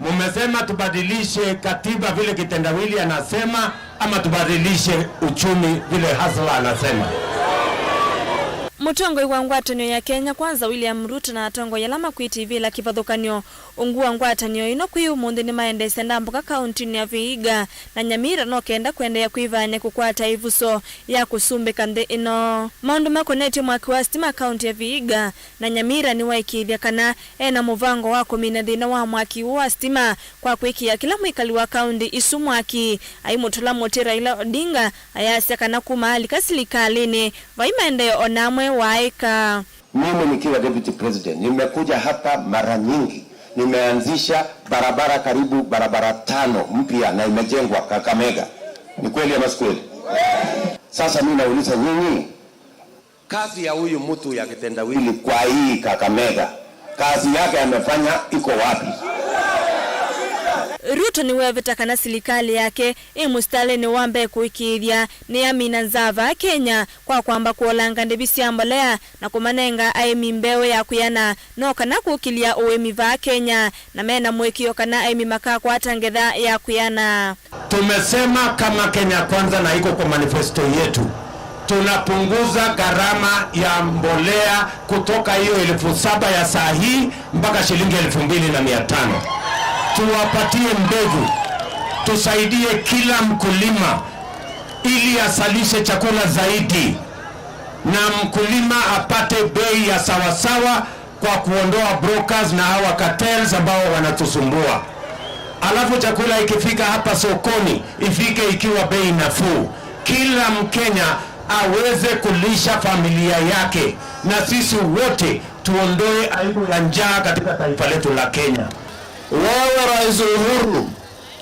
Mumesema tubadilishe katiba vile kitendawili anasema, ama tubadilishe uchumi vile Hasla anasema? Mũtongoi wa ngwatanĩo ya Kenya Kwanza William Ruto na atongoi ala makwĩte ivĩla kĩvathũkany'o ungu wa ngwatanĩo ĩno kwĩ ũmũnthĩ nĩmaendeesya ndambũka kauntinĩ ya Vihiga na Nyamira no kenda kũendeea kwĩvaany'a kũkwata ĩvuso ya kũsumbĩka nthĩ ĩno. Maũndũ makonetye mwaki wa sitima kaunti ya Vihiga na Nyamira nĩwaĩkĩĩthya kana e na mũvango wa kũmina thĩna wa mwaki ũũ wa sitima kwa kwĩkĩa kĩla mwĩkali wa kaunti isu mwaki. Aimũtũla mũtĩ Raila Odinga ayasya kana kuma alika silikalĩnĩ, vai maendeeo o na amwe waaĩka. Mimi nikiwa deputy president, nimekuja hapa mara nyingi, nimeanzisha barabara, karibu barabara tano mpya na imejengwa Kakamega. Ni kweli ama si kweli? Sasa mimi nauliza nyinyi, kazi ya huyu mtu ya kitendawili kwa hii Kakamega, kazi yake amefanya iko wapi? Ruto nĩweveta kana silikalĩ yake ĩ mũsitalĩnĩ wa mbee kũĩkĩĩthya nĩyamina nzaa vaa Kenya kwa kwamba kũolanga ndĩvi sya mbolea na kũmanenga aĩmi mbeũ ya kwĩana, no kana kũkĩlya ũĩmi vaa Kenya, na mena mũĩkĩĩo kana aĩmi makakwata ngetha ya kwĩana. Tumesema kama Kenya Kwanza, na iko kwa manifesto yetu, tunapunguza gharama ya mbolea kutoka hiyo elfu saba ya saa hii mpaka shilingi elfu mbili na mia tano. Tuwapatie mbegu, tusaidie kila mkulima ili asalishe chakula zaidi na mkulima apate bei ya sawasawa kwa kuondoa brokers na hawa cartels ambao wanatusumbua. Alafu chakula ikifika hapa sokoni, ifike ikiwa bei nafuu. Kila Mkenya aweze kulisha familia yake, na sisi wote tuondoe aibu ya njaa katika taifa letu la Kenya. Wewe Rais Uhuru,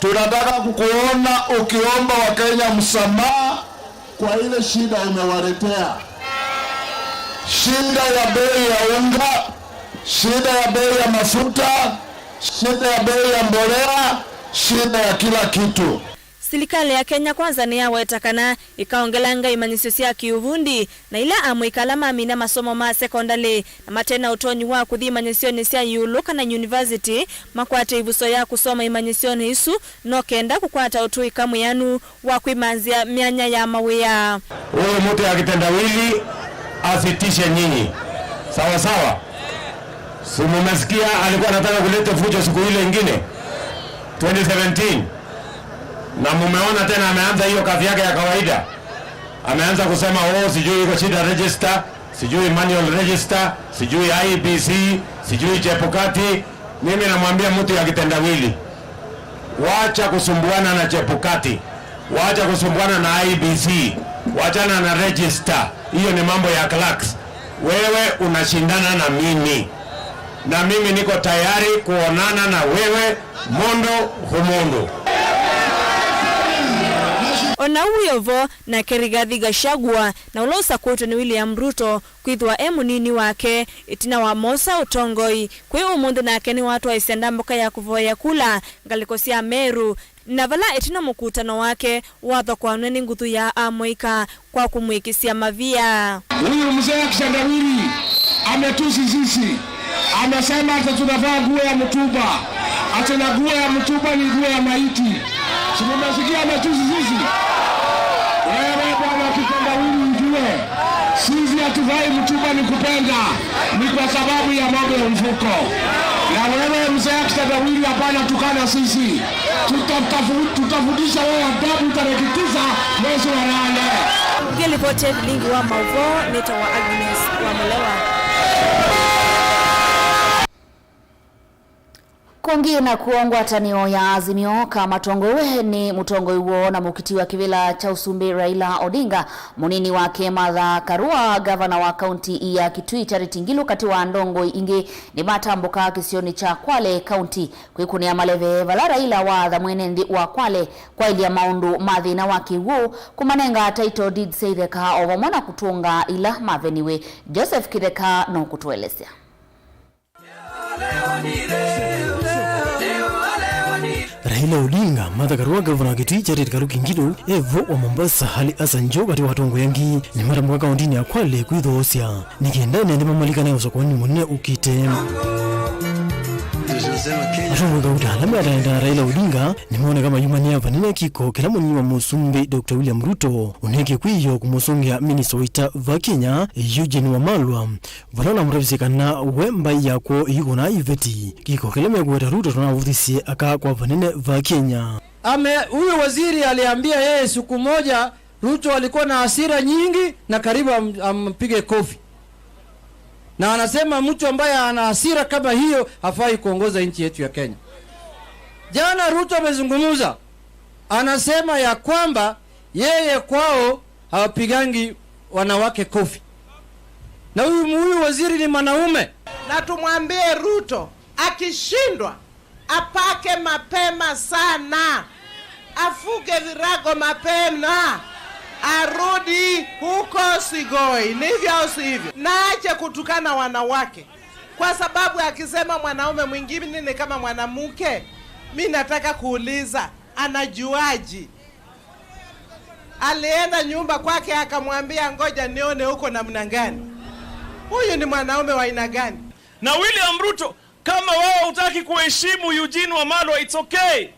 tunataka kukuona ukiomba Wakenya msamaha kwa ile shida umewaletea. Shida ya bei ya unga, shida ya bei ya mafuta, shida ya bei ya mbolea, shida ya kila kitu. Silikalĩ ya Kenya Kwanza nĩyaweta kana ĩkaongelanga imanyĩsyo sya kĩũvundi na ila amũika ala mamina masomo ma sekondalĩ na mate na ũtonyi wa kũthi imanyĩsyonĩ sya ĩũlũ kana yunivasiti makwate ĩvuso ya kũsoma imanyĩsyonĩ isu, no kenda kũkwata ũtũĩka mwĩanu wa kwĩmanzĩa myanya ya mawĩa. Huyu mtu ya kitendawili asitishe nyinyi. Sawa sawa? Si mumesikia alikuwa anataka kuleta fujo siku ile ingine? Twenty seventeen? Na mumeona tena ameanza hiyo kazi yake ya kawaida. Ameanza kusema, "Oh, sijui iko shida register, sijui manual register, sijui I E B C, sijui Chebukati." Mimi namwambia mtu ya kitendawili, wacha kusumbuana na Chebukati, wacha kusumbuana na I E B C, wachana na register. Hiyo ni mambo ya clerks. Wewe unashindana na mimi, na mimi niko tayari kuonana na wewe mũndũ kwa mũndũ. O na ũu wĩ o vo, nake Rigathi Gachagua, na ũla ũsakũĩtwe nĩ William Ruto kwĩthĩwa e mũnini wake, ĩtina wa mosa ũtongoi, kwĩ ũmũnthĩ nake nĩwatwaĩsya ndambũka ya kũvoya kula ngalĩko sya Meru, na vala ĩtina mũkutano wake wathokwanw'e nĩ nguthu ya amũika kwa kũmwĩkĩsya mavia. Huyu mzee akitendawili ametusi sisi. Amesema ati tunavaa nguo ya mtumba. Ati na nguo ya mtumba ni nguo ya maiti. Si mumesikia ametusi sisi? Wewe bwana kitendawili, ujue sisi hatuvai mtumba ni kupenda, ni kwa sababu ya mambo ya mfuko. Na wewe mzee kitendawili, hapana tukana sisi. Tutafu-, tutafundisha wewe adabu tarehe tisa mwezi wa nane. Ngĩlivoti ya vilingi wa maũvoo nĩtawa Agnes Wamũlewa. Kũngĩ nakuo, ngwatanĩo ya Azimio kamatongoew'e nĩ mũtongoi woo na mũkiti wa kĩvĩla kya ũsumbĩ Raila Odinga, mũnini wake Martha Karua, ngavana wa kaunti ya Kitui Charity Ngilu, katĩ wa ndongoi ingĩ, nĩmatambũka kĩsionĩ kya Kwale kaunti kwĩkũnĩa maleve, vala Raila waatha mwene nthĩ wa Kwale kwaĩlya maũndũ ma thĩna wa kĩw'ũ, kũmanenga title deeds sya itheka, o vamwe na kũtũnga ila maveniwe. Joseph Kĩtheka nũkũtũelesya. Raila Odinga, Martha Karua, ngavana wa Kitui Charity Kaluki Ngilu, e vo wa Mombasa Ali Hassan Joho, katĩ wa atongoi angĩ, nĩmatambũka kaũntĩnĩ ya Kwale kwĩthoosya nĩ kenda ene nthĩ mamalikane ũsakuanĩ mũnene ũkĩte. Atongoi kauta ala meatanĩte na Raila Odinga nĩmoneka mayumanĩa vanene kĩko kĩla mũnini wa mũsumbĩ Doctor William Ruto ũneekie kwĩyoo kũmũsũngĩa minista wa ita va Kenya, Eugene Wamalwa, vala ũnamũtavisye kana we mbaĩ ya kwoo ĩikũnaa iveti. Kĩko kĩla mekũweta Ruto tũnavũthisye aka kwa vanene va Kenya. Ame-, huyu waziri aliambia yeye siku moja Ruto alikuwa na hasira nyingi na karibu am-, ampige kofi. Na anasema mtu ambaye ana hasira kama hiyo hafai kuongoza nchi yetu ya Kenya. Jana Ruto amezungumza, anasema ya kwamba yeye kwao hawapigangi wanawake kofi. Na huyu, huyu waziri ni mwanaume. Na tumwambie Ruto, akishindwa, apake mapema sana. Afuge virago mapema. Arudi huko Sigoi. Ni hivyo au si hivyo? Na ache kutukana wanawake. Kwa sababu akisema mwanaume mwingine ni kama mwanamke, mi nataka kuuliza, anajuaji? Alienda nyumba kwake akamwambia, "Ngoja nione uko namna gani." Huyu ni mwanaume wa aina gani? Na William Ruto, kama wewe hutaki kuheshimu Eugene Wamalwa, it's okay.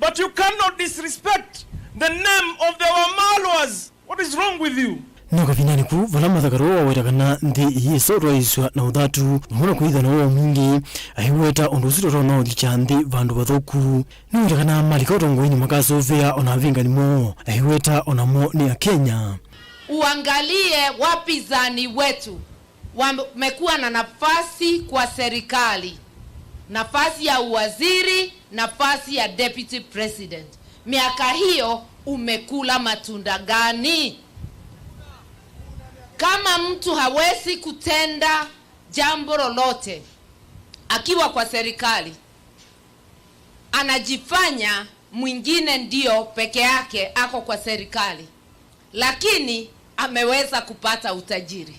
But you cannot disrespect the name of the Wamalwas. What is wrong with you? No kavindanĩ kũu, vala Martha Karua waweta kana nthĩ ĩyĩsa ũtwaĩĩsw'a na ũthatu, vamwe na kwĩthĩwa na woo mwingĩ, aiweta ũndũ ũsu tũtonya ũlikya nthĩ vandũ vathũku. Nĩweta kana malika ũtongoinĩ makasũvĩa o na avingani moo, aiweta o namo nĩ Akenya. Uangalie wapinzani wetu wamekuwa na nafasi kwa serikali, nafasi ya uwaziri, nafasi ya deputy president. Miaka hiyo umekula matunda gani? Kama mtu hawezi kutenda jambo lolote akiwa kwa serikali, anajifanya mwingine ndio peke yake ako kwa serikali, lakini ameweza kupata utajiri,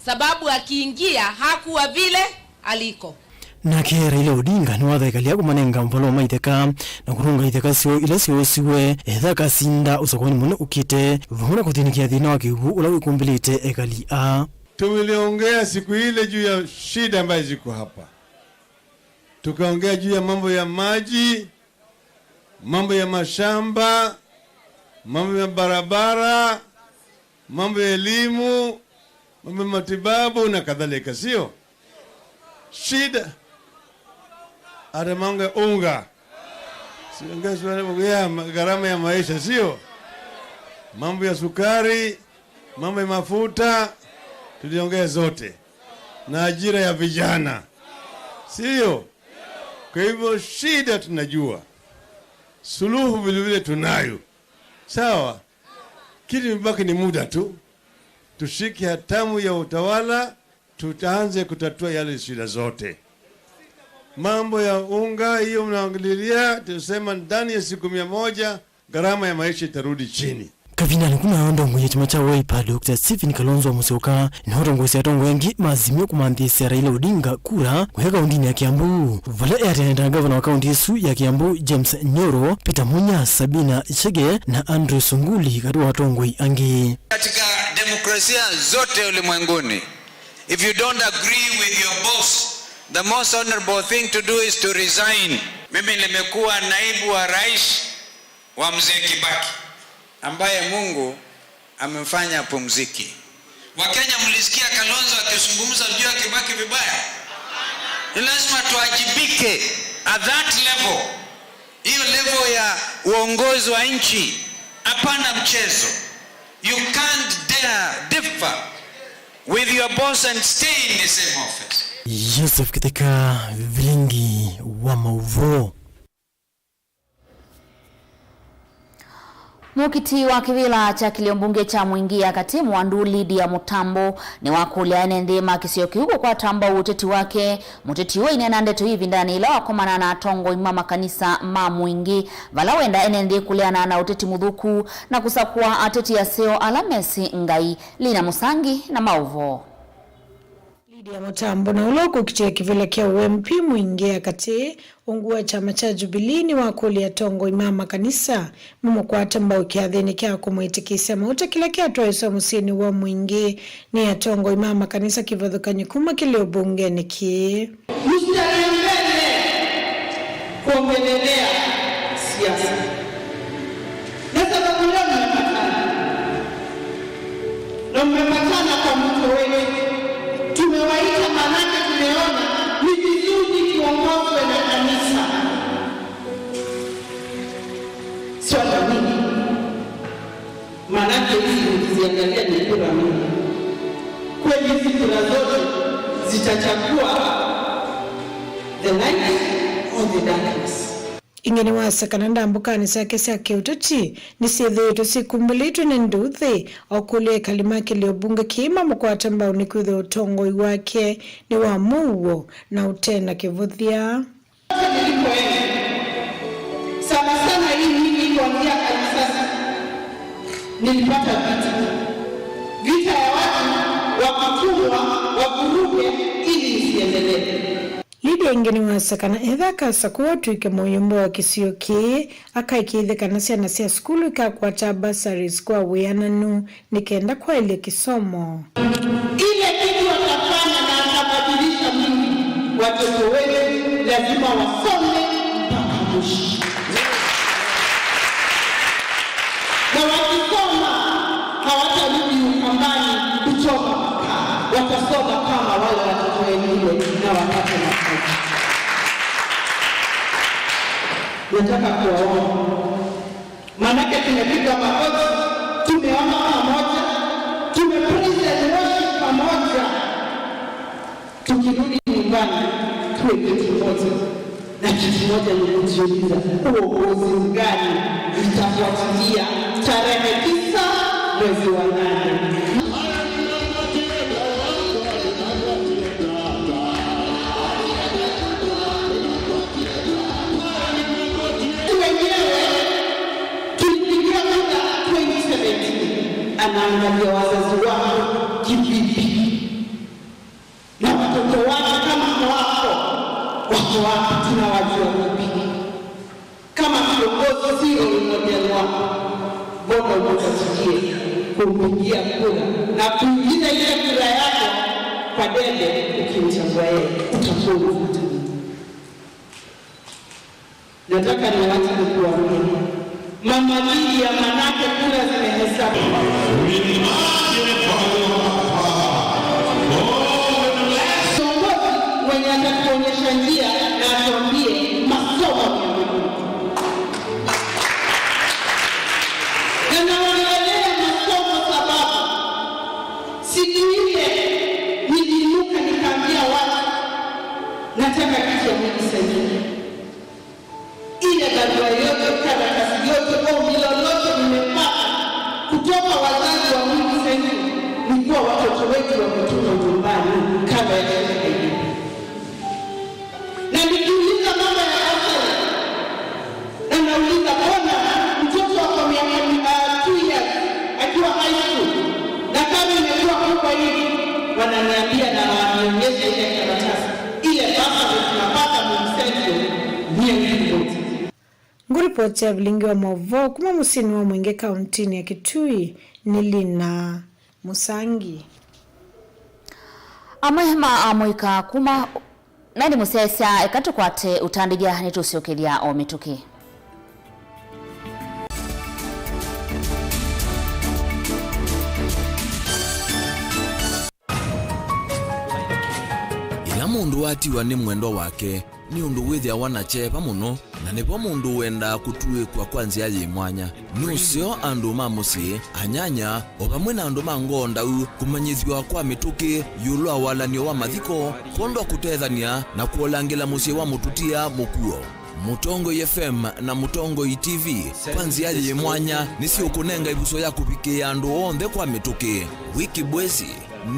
sababu akiingia hakuwa vile aliko. Nake Raila Odinga nĩwathaĩkalya kũmanenga mvalo ma itheka na kũtũnga itheka syoo ila syoosiwe, etha akasinda ũsakuanĩ mũnene ũkĩte, vamwe na kũthĩnĩkĩa thĩna wa kĩw'ũ ũla wĩkũmbĩlĩte ekali aa. Tuliongea siku ile juu ya shida ambayo ziko hapa. Tukaongea juu ya mambo ya maji, mambo ya mashamba, mambo ya barabara, mambo ya elimu, mambo ya matibabu na kadhalika, sio? Shida. Hata mambo ya unga. Siongezwa ya ma-, gharama ya maisha, sio? Mambo ya sukari, mambo ya mafuta, tuliongea zote. Na ajira ya vijana. Sio? Kwa hivyo shida tunajua. Suluhu vile vile tunayo. Sawa? Kitu imebaki ni muda tu. Tushike hatamu ya utawala, tutaanze kutatua yale shida zote. Mambo ya unga hiyo mnaangalilia, tusema ndani ya siku mia moja, gharama ya maisha itarudi chini. Kavindanĩ kũu, ndongoi ya kyama kya Wiper, Doctor Stephen Kalonzo Musyoka, nĩwatongoesye atongoi angĩ ma Azimio kũmanthĩĩsya Raila Odinga kura kũya kaũntĩnĩ ya Kiambu, vala eatene na ngavana wa kaũntĩ ĩsu ya Kiambu, James Nyoro, Peter Munya, Sabina Chege na Andrew Sunguli, katĩ wa atongoi angĩ. Katika demokrasia zote ulimwenguni, if you don't agree with your boss, the most honorable thing to do is to resign. Mimi nimekuwa naibu wa rais wa Mzee Kibaki, ambaye Mungu amemfanya apumzike. Wakenya, mlisikia Kalonzo akizungumza juu ya Kibaki vibaya? Ni lazima tuajibike at that level. Hiyo level ya uongozi wa nchi, hapana mchezo. You can't dare differ with your boss and stay in the same office. Joseph Kĩtheka, Vilingi wa Maũvoo. Mũkiti wa kĩvĩla kya kĩlio mbunge kya Mwingi ya Katĩ, Mwandu Lydia Mũtambo, nĩwakũlya ene nthĩ ma kĩsio kĩu kũkwata mbau ũteti wake. Mũteti ũũ aineena ndeto ii ĩvindanĩ yĩla wakomana na atongoi ma makanisa ma Mwingi, vala wenda ene nthĩ kũleana na ũteti mũthũku na kũsakũa ateti aseo ala mesĩ Ngai. Lina Mũsangi na maũvoo. Lydia Mũtambo, na ũla ũkũkitĩa kĩvĩla kya ũ M P Mwingi ya Katĩ, ungu wa kyama kya Jubilee, nĩwakũlya atongoi ma makanisa mamũkwate mbau kĩathĩnĩ kya kũmwĩtĩkĩsya mauta kĩla kyatwaĩswe mũsyĩnĩ wa Mwingi nĩ atongoi ma makanisa kĩvathũkany'o kuma kĩlio mbungenĩ kĩĩ. Mstari ya mbele kuongelelea siasa. Na sababu leo mmepatana. Na mmepatana kwa mto wetu. Tumewaita maanake tumeona ni vizuri tuongozwe na kanisa. Sio na mimi. Maanake hizi nikiziangalia ni kura mingi. Kweli hizi kura zote zitachagua the light or the darkness. Ĩngĩ nĩwasya kana ndambũkanĩ syake sya kĩũteti nĩsyĩthĩĩtwe syĩkumbĩlĩtwe nĩ nduuthĩ, o kũlya ekali ma kĩlio mbunge kĩĩ mamũkwate mbau nĩkwĩthĩwa ũtongoi wake nĩ wa mũuo na ũte na kĩvũthya. Nilipoenda, sana sana hii mimi kuanzia kanisani, nilipata vita. Vita ya watu wa kutumwa wavuruge ili isiendelee. Lydia ĩngĩ nĩwasya kana ethĩwa akasakũwa atw'ĩke mũyũmbe wa kĩsio kĩĩ, akaĩkĩĩthya kana syana sya sukulu ikakwata bursaries kwa wĩananu nĩ kenda kwaĩlya kĩsomo. Ile kitu atafanya na atabadilisha mimi, watoto wetu lazima wasome mpaka mwisho. Na wakisoma, hawatarudi Ukambani kuchoma makaa. Watasoma kama wale watoto wengine na wapate nafasi. Nataka kuwaomba. Maanake tumepiga magoti, tumeomba pamoja, tume praise and worship pamoja. Tukirudi nyumbani, tuwe kitu moja. Na kitu moja ni kujiuliza, uongozi gani itafuatilia tarehe tisa mwezi wa nane? Wenyewe tulipigia kura twenty seventeen, anaangalia wazazi wako kivipi? Na watoto wake kama hawako, wako wapi? Tunawajua vipi? Kama kiongozi si role model wako, mbona umekatikie kumpigia kura na kuingiza ile kura yako kwa debe ukimchagua yeye? Utakuwa umefuata nini? Nataka niwache nikuambie. Mama Lydia, manake kura zimehesabiwa. Kiongozi mwenye atatuonyesha njia na atuambie masomo ni muhimu. Na naongelea Ripoti ya vilingi wa maũvoo kuma mũsyĩnĩ wa Mwingĩ kauntinĩ ya Kitui nĩ Lina Mũsangi. Amwe ma amũika kuma Nandi Mũsyaĩĩsya, eka tũkwate ũtandĩthya nĩtũsyokethya o mĩtũkĩ. Ĩla mũndũ watiwa nĩ mwendwa wake, nĩ ũndũ wĩthĩawa na kyeva mũno, na nĩvo mũndũ ũendaa kũtuĩkwa kwa nzĩa yĩ mwanya. Nĩ ũseo andũ ma mũsyĩ, anyanya, o vamwe na andũ ma ngoo ndau kũmanyĩthw'a kwa mĩtũkĩ ĩũlũ wa walan'yo wa mathiko kwondũ wa kũtethany'a na kũolangĩla mũsyĩ wa mũtutia mũkuo. Mũtongoi F M na Mũtongoi T V kwa nzĩa yĩ mwanya nĩsyĩũkũnenga ĩvuso ya kũvikĩĩa andũ onthe kwa mĩtũkĩ. Wĩ kĩbwesi,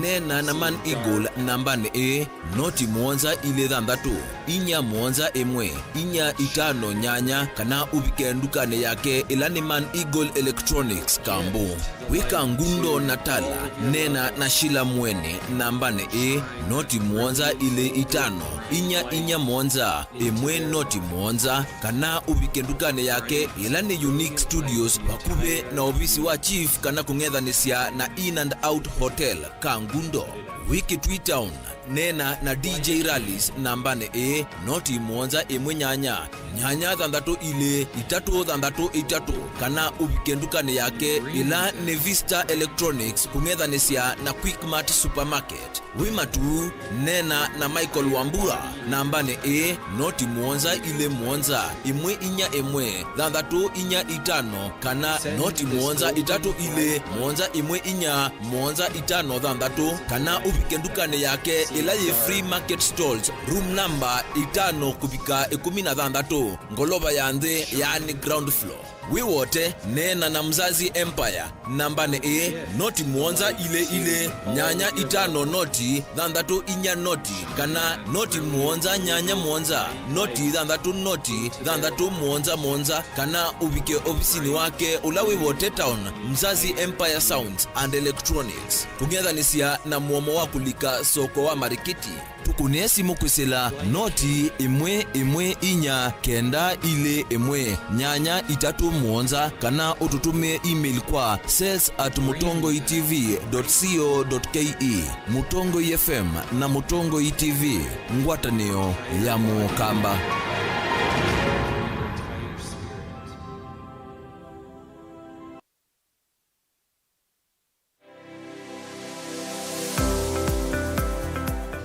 neena na Man Eagle nambanĩ ĩĩ, noti mũonza ilĩ thanthatũ, inya mũonza ĩmwe, inya itano nyanya, kana ũvike ndukanĩ yake ĩla nĩ Man Eagle Electronics Kambu. Wĩ Kangundo na Tala, neena na Shila Mweni nambanĩ ĩĩ, noti mũonza ilĩ itano, inya inya mũonza, ĩmwe noti mũonza, kana ũvike ndukanĩ yake ĩla nĩ Unique Studios vakuvĩ na ovisi wa Chief, kana kũng'ethanĩsya na In and Out Hotel, Kangundo. Wĩ Kitui Town, neena na D J Rallies nambanĩ ĩĩ, noti mũonza ĩmwe nyanya, nyanya thanthatũ ilĩ, itatũ thanthatũ itatũ, kana ũvike ndukanĩ yake ĩla nĩ Vista Electronics kũng'ethanĩsya na Quickmart Supermarket. Wĩ Matuu, neena na Michael Wambua nambanĩ ĩĩ, noti mũonza ilĩ mũonza, ĩmwe inya ĩmwe, thanthatũ inya itano, kana noti mũonza itatũ ilĩ, mũonza ĩmwe inya, mũonza itano thanthatũ, kana ũvike ndukanĩ yake ĩla yĩ Free Market Stalls, room number itano kũvika ĩkũmi na thanthatũ, ngolova ya nthĩ, yaani ground floor. Wĩ Wote, neena na Mzazi Empire nambanĩ ĩĩ, noti mũonza ilĩ ilĩ, nyanya itano noti, thanthatũ inya noti, kana noti mũonza nyanya mũonza, noti thanthatũ noti, thanthatũ mũonza mũonza, kana ũvike ovisinĩ wake ũla wĩ Wote Town, Mzazi Empire Sounds and Electronics, kũng'ethanĩsya na mũomo wa kũlika soko wa Marikiti. Tũkũnĩe simũ kwĩsĩla noti ĩmwe ĩmwe inya kenda ilĩ ĩmwe nyanya itatũ mũonza, kana ũtũtũmĩe email kwa sales at mũtongoi T V dot co dot K E. Mũtongoi F M na Mũtongoi T V, ngwatanĩo ya Mũkamba.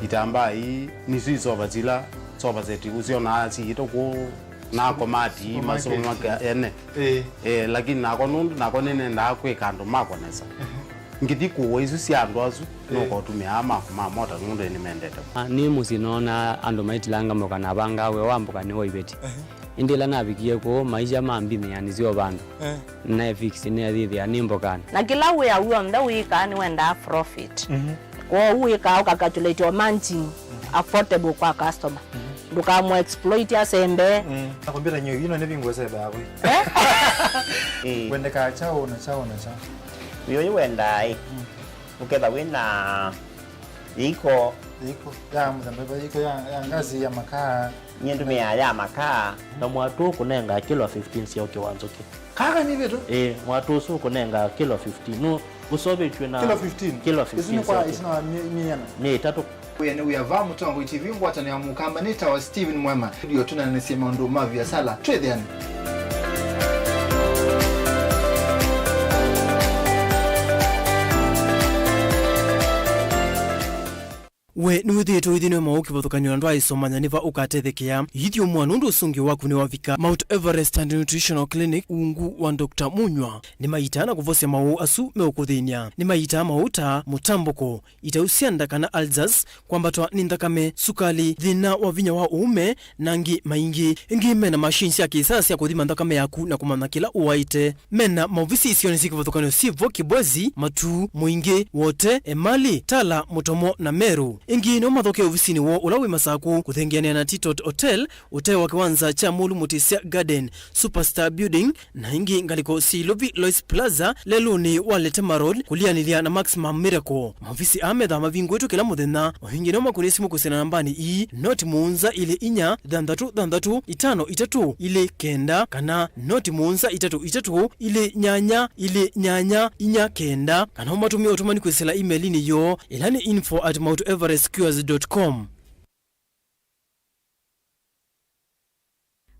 Itambaa ii nĩsyo isova sila sofa set ũsyonaa siĩtwe kũu na komati masũmake ene. Ĩĩ. Eh, lakini nakwa nũndũ nakwa nĩnendaa kwĩka andũ makwa nesa. Ngĩthi kũũa isu sya andũ asu, nũkotũmĩaa makwa ma mota nũndũ nĩmendete. Ah, nĩ mũsyĩ noonaa andũ maitilanga mboka na vangaa wĩa wa mboka nĩ wa iveti. Ĩndĩ ĩla navikie kũu, maisha mambinĩanĩsya o vandũ. Eh. Naefix neethĩthĩa nĩ mbokanĩ. Na kĩla wĩa w'onthe wĩkaa nĩwendaa profit. Mhm. Kwoou wĩkaa ũkacalculate o margin affordable kwa customer. Mhm. Ndũkamũ exploit asembe. Mm. Na kompyuta nyo ino nĩ vingu sebe yakwe. Eh? Eh. Wendekaa chao na chao na chao. Wĩ ũyũ wendaa ĩ. Mm. Ũketha wĩ na Yĩiko. Yĩiko ya mũthemba ũva, yĩiko ya, ya ngasi ya makaa. Nyie ndũmĩaa ya makaa. Na mwatũ ũkũnengaa kilo fifteen sya ũkĩ wa nzũkĩ. Kaka nĩ vĩtũ? Ĩĩ, mwatũ ũsu ũkũnengaa kilo fifteen. Nũ ũseũvĩtw'e na kilo fifteen? Kilo fifteen. Isu nĩ kwa sya ũkĩ. Isu nĩ wa mi-, mĩana? Nĩ ĩtatũ. Wĩa nĩ wĩa va Mũtongoi T V, ngwatanĩo ya Mũkamba, nĩ tawa Steven Mwema. Ndio tũnanĩsye maũndũ ma viasala. Twĩthĩane. We nĩwĩthĩĩtwe ũithĩnĩwe maũũ kĩvathũkany'o na ndwaaĩsomanya nĩ va ũkatethekea? Ithyũmũa nũndũ ũsũngĩo waku nĩwavika. Mount Everest and Nutritional Clinic ungu wa Doctor Munywa nĩmaitaa na kũvosya maũũ asu meũkũthĩny'a. Nĩmaitaa maũũ ta mũtambũko, itau sya nda kana ulcers, kwambatwa nĩ nthakame, sukali, thĩna wa vinya wa ũũme, na angĩ maingĩ. Ĩngĩ mena machine sya kĩsaa sya kũthima nthakame yaku na kũmanya kĩla ũwaĩte. Mena maovisi isionĩ syĩ kĩvathũkany'o syĩ vo Kibwezi, Matuu, Mwingĩ, Wote, Emali, Tala, Mũtomo na Meru. Ĩngĩ no mathoke ovisinĩ woo ũla wĩ Masaku kũthengeanĩa na Titot Hotel, ũtee wa kĩwanza kya Mũlũ Mũtĩsya Garden, Superstar Building, na ĩngĩ ngalĩko syĩ Ilovi Lois Plaza, lelũnĩ wa Letema Road, kũlianĩlya na Maximum Miracle. Maovisi aa methaa mavingũĩtwe kĩla mũthenya. O ĩngĩ no makũnĩe simũ kwĩsĩla nambanĩ ii, noti mũonza ilĩ inya, thanthatũ thanthatũ, itano itatũ, ilĩ kenda, kana noti mũonza itatũ itatũ, ilĩ nyanya, ilĩ nyanya, inya kenda, kana ũmatũmĩe ũtũmani kwĩsĩla email-inĩ yoo, ĩla nĩ info at mount everest cures dot com.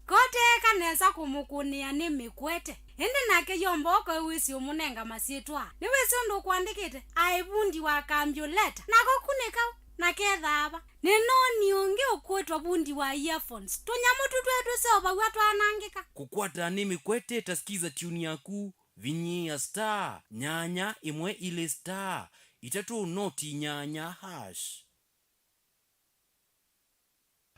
Koteeka nesa kũmũkũnĩa nĩ mĩkwete, ĩndĩ nake yomba ũkaĩw'ĩsya ũmũnenga masyĩtwa. Nĩwĩsĩ ũndũ ũkũandĩkĩte, aĩ vundi wa kambyũleta. Nako kũ nĩ kaũ? Na kethaa va? Nĩnoonie ũngĩ ũkwĩtwa vundi wa earphones. Tũnyamũ tũ twee tũseũvaw'a twanangĩka. Kũkwata nĩ mĩkwete ta Skiza Tune yaku, vinyĩĩa star nyanya ĩmwe ilĩ star itatũ noti nyanya hash.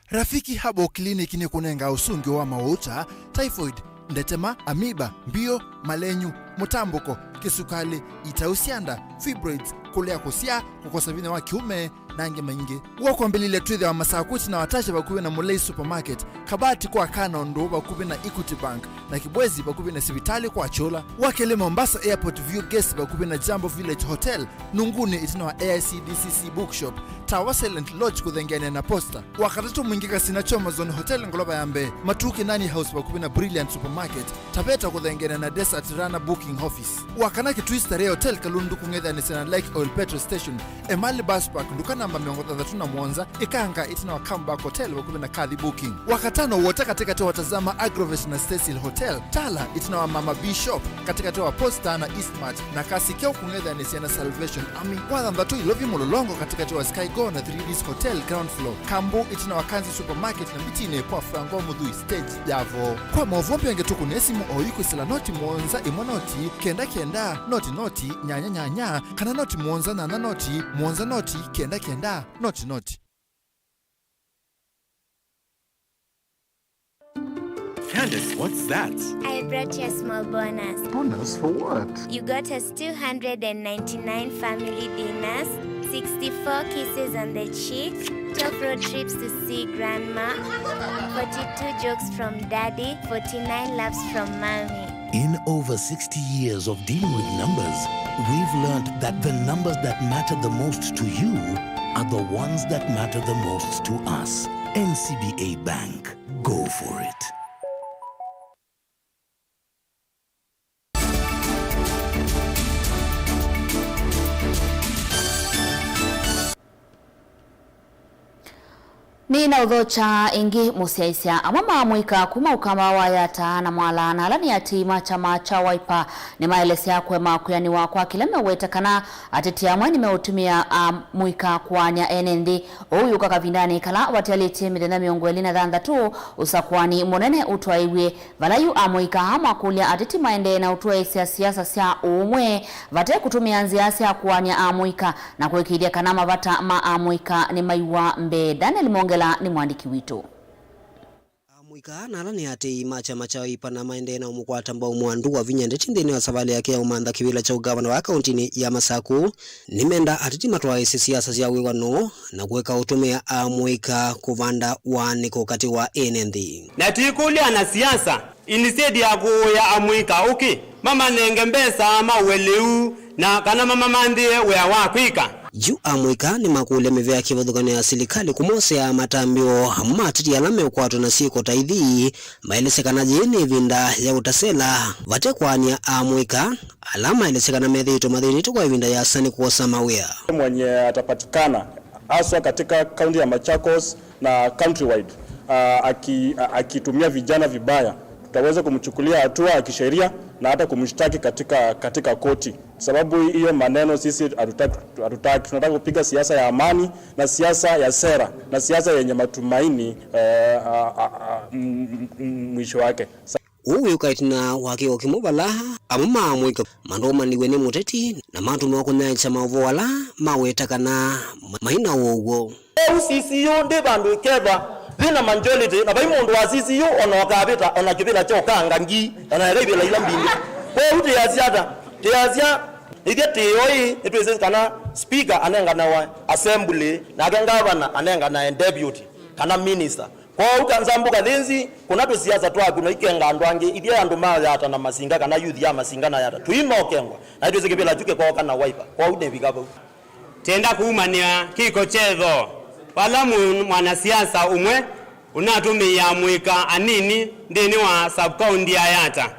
Rafiki Herbal Clinic nĩkũnengaa ũsũngĩo wa mawau ta typhoid, ndetema, amoeba, mbio, malenyu, mũtambũko, kĩsukalĩ, itau sya nda, fibroids, kũlea kũsyaa, kũkosa vinya wa kĩũme, na angĩ maingĩ. Wa kwambĩlĩlya twĩthĩawa Masaku ĩtina wa Tasha vakuvĩ na Mũlei Supermarket, Kabati kwa Kana Ũndũ vakuvĩ na Equity Bank, na Kibwezi vakuvĩ na sivitalĩ kwa Kyũla. Wa kelĩ Mombasa Airport View Guest vakuvĩ na Jambo Village Hotel, Nunguni ĩtina wa A I C D C C Bookshop, Tawa Silent Lodge kũthengeanĩa na Posta. Wa katatũ Mwingi Kasina Choma Zone Hotel ngolova ya mbee, Matuu Kinani House vakuvĩ na Brilliant Supermarket, Taveta kũthengeanĩa na Desert Runner Booking Office. Wa kana Kitui Starehe Hotel Kalundu kũng'ethanĩsya na Lake Oil Petrol Station, Emali Bus Park, nduka namba mĩongo thanthatũ na mũonza, Ikanga ĩtina wa Comeback Hotel vakuvĩ na Kathi Booking. Wa katano Wota katĩkatĩ wa Tazama Agrovet na Cecil Hotel, Tala ĩtina wa Mama B Shop, katĩkatĩ wa Posta na Eastmart, na Kasikeo kũng'ethanĩsya na Salvation Army. Wa thanthatũ Ilovi Mũlolongo katĩkatĩ wa Sky Go na three Ds Hotel ground floor, Kambu ĩtina wa Kanzi Supermarket na Mbitinĩ kwa Franco Mũthui stage ya Voo. Kwa maũvoo mbingĩ tũkũnĩe simũ oyu kwĩsĩla noti mũonza ĩmwe noti kenda kenda noti noti nyanya nyanya kana noti mũonza nyanya noti mũonza noti kenda kenda noti noti. Candace, what's that? I brought you a small bonus. Bonus for what? You got us two hundred and ninety-nine family dinners, sixty-four kisses on the cheek, twelve road trips to see grandma, forty-two jokes from daddy, forty-nine laughs from mommy. In over sixty years of dealing with numbers, we've learned that the numbers that matter the most to you are the ones that matter the most to us. N C B A Bank. Go for it. Nĩnaũthokya ĩngĩ mũsyaĩĩsya. Amwe ma amũika kuma Ũkamba wa Yatta na Mwala, na ala nĩ atĩĩi ma kyama kya Wiper, nĩmaelesya kũema kwĩanĩwa kwa kĩla meũweta kana ateti amwe nĩmeũtũmĩa amũika kũaany'a ene nthĩ. Ũu wĩũka kavindanĩ kala vatialĩtye mĩthenya mĩongo ĩlĩ na thanthatũ ũsakũani mũnene ũtwaĩw'e, vala yu amũika aa makũlya ateti maendee na ũtwaĩĩsya siasa sya ũũmwe vate kũtũmĩa nzĩa sya kũaany'a amũika na kũĩkĩĩthya kana mavata ma amũika nĩmaiwa mbee. Daniel Mongela nĩ mũandĩki witũ. Amũika na ala nĩ atĩĩi ma kyama kya Wiper na maendee na ũmũkwata mbau mwandu wa vinya ndeti nthĩnĩ wa savalĩ yake ya ũmantha kĩvĩla kya ũngavana wa kauntinĩ ya Masaku. Nĩmenda ateti matwaĩĩsye siasa sya wĩw'ano na kũeka ũtũmĩa amũika kũvanda waanĩko katĩ wa ene nthĩ. Na tũikũlya anasiasa, instead ya kũũya amũika ũkĩ, mamanenge mbesa ma ũeleũ na kana mamamanthĩe wĩa wa kwĩka. Yu amũika nĩmakũlya mĩvĩa kĩvathũkany'o ya silikalĩ kũmosea matambyo amwe ma ateti ala meũkwatwa na syĩko ta ithi, maelesya kana yĩĩ nĩ ĩvinda ya ũtasela vate kũaany'a amũika ala maelesya kana methĩĩtwe mathĩnĩtwe kwa ĩvinda yĩasa nĩ kwosa mawĩa. Mwenye atapatikana haswa katika kaunti ya Machakos na countrywide, ah, aki-, a-, akitumia vijana vibaya, tutaweza kumchukulia hatua ya kisheria na hata kumshtaki katika, katika koti, sababu hiyo maneno sisi hatutaki, hatutaki. Tunataka kupiga siasa ya amani na siasa ya sera na siasa yenye matumaini, eh, a, a, a, m-, m-, mwisho wake. Ũu wĩũka ĩtina wa kĩko kĩmwe vala amwe ma amũika mandũmanĩw'e nĩ mũteti na matũmĩwa kũnyaĩĩkya maũvoo ala maweta kana ma-, mai na ũw'o. Kwoou C C U ndĩ vandũ ĩkethwa yĩ na majority, na vai mũndũ wa C C U ona ũkavĩta ona kĩvĩla kya ũkanga ngii, ona eka ivĩla ila mbingĩ. Kwoou tĩasya ata? Tĩasya Ithyĩ tĩo ĩ, nĩtwĩsĩ kana speaker anenganawa assembly, nake ngavana anenganae deputy kana minister. Kwoou Kanzambu Kathinzi, kũna tũsiasa twaku na ikenga andũ angĩ, ithyĩ andũ ma Yata na Masinga kana youth ya Masinga na Yata, tũimokengwa, na nĩtwĩsĩ kĩvĩla kyu kĩkooka na Wiper. Kwoou nĩvika vau. Tenda kumanĩa kĩko kyetho vala mũ-, mwanasiasa ũmwe ũnatũmĩie amũika anini nthĩnĩ wa sub-county ya Yata.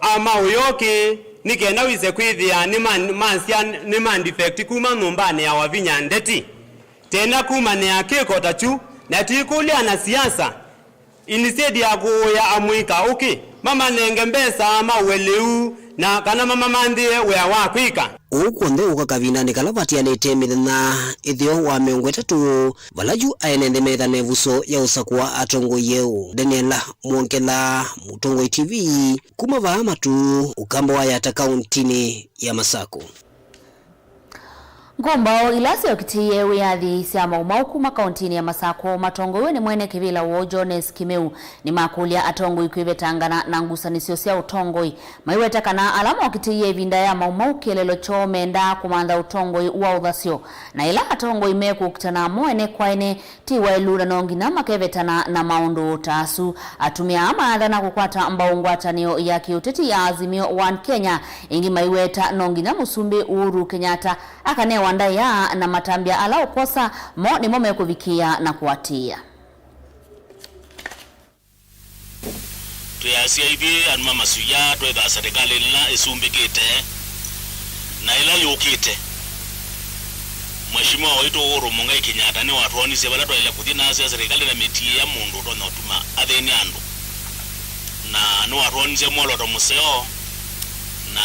Ama ũyũkĩ nĩ kenda wĩse kwĩthĩa nĩma-, masya nĩma defect kuma nyũmbanĩ ya Wavinya Ndeti. Tenda kumanĩa kĩko ta kyu, na tũikũlya anasiasa, instead ya kũũya amũika ũkĩ, mamanenge mbesa maũe lĩu, na kana mamamanthĩe wĩa wa kwĩka. Ũu kw'onthe ũka kavindanĩ kala vatianĩte mĩthenya ĩtheo wa mĩongo ĩtatũ, vala yu aene nthĩ metha na ĩvuso ya ũsakũa atongoi eũ. Daniel Mwongela, Mũtongoi T V, kuma vaa Matuu, Ũkamba wa Yata, kauntinĩ ya Masakũ. Ngũmbaũ ila syookitĩie wĩyathi sya Mau Mau kuma kauntinĩ ya Masakũ matongoew'e nĩ mwene kĩvĩla woo Jones Kĩmeu nĩmakũlya atongoi kwĩvetangana na ngusanĩsyo sya ũtongoi, maiweta kana ala mookitĩie ĩvinda ya Mau Mau kĩeleelo kyoo mendaa kũmantha ũtongoi wa ũthasyo, na ĩla atongoi mekũkitana mo ene kwa ene ti waĩlu na no nginya makevetana na maũndũ ta asu. Atumĩa aa maathana kũkwata mbau ngwatanĩo ya kĩũteti ya Azimio One Kenya, ĩngĩ maiweta no nginya Mũsumbĩ Uhuru Kenyatta akanewa ndaĩa na matambya ala ũkwosa mo nĩmo mekũvikĩĩa na kũatĩĩa. Twĩasya ithyĩ andũ ma Masuya twĩthaa serikali ĩla ĩsumbĩkĩte na ĩla yũkĩte. Mheshimiwa waitũ Uhuru Muigai Kenyatta nĩwatwonisye vala twaĩle kũthi na asya serikali na mĩtiĩ ya mũndũ ũtonya ũtuma athĩny'a andũ. Na nĩwatwonisye mwolooto mũseo, na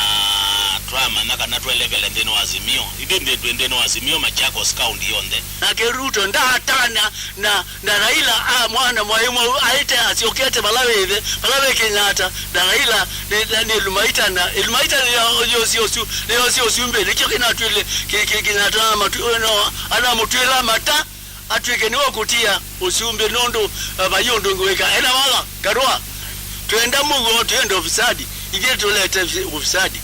twamanya kana twelekele nthĩnĩ wa Azimio. Ithyĩ nthĩ twĩ nthĩnĩ wa Azimio, Machakos County yonthe. Nake Ruto ndaatana na, na Raila a mwana mwaĩ mwau aĩte asyokete vala wĩ ĩthe, vala wĩ Kenyatta, na Raila nĩ, nĩ, nĩ ĩlumaita, na ĩlumaita nĩyo yosie ũsu, nĩyosie ũsumbĩ, nĩkyo kĩnatwĩle kĩ, kĩ, Kenyatta anamatu-, no, anamũtwĩla mata, atw'ĩke nĩwe ũkũtia ũsumbĩ, nũndũ, eh, vai ũndũ ũngĩ wĩka. Ena vala, Karũa, twenda mũuo, twenda ũfisadi, ithyĩ tũlete fi-, ũfisadi.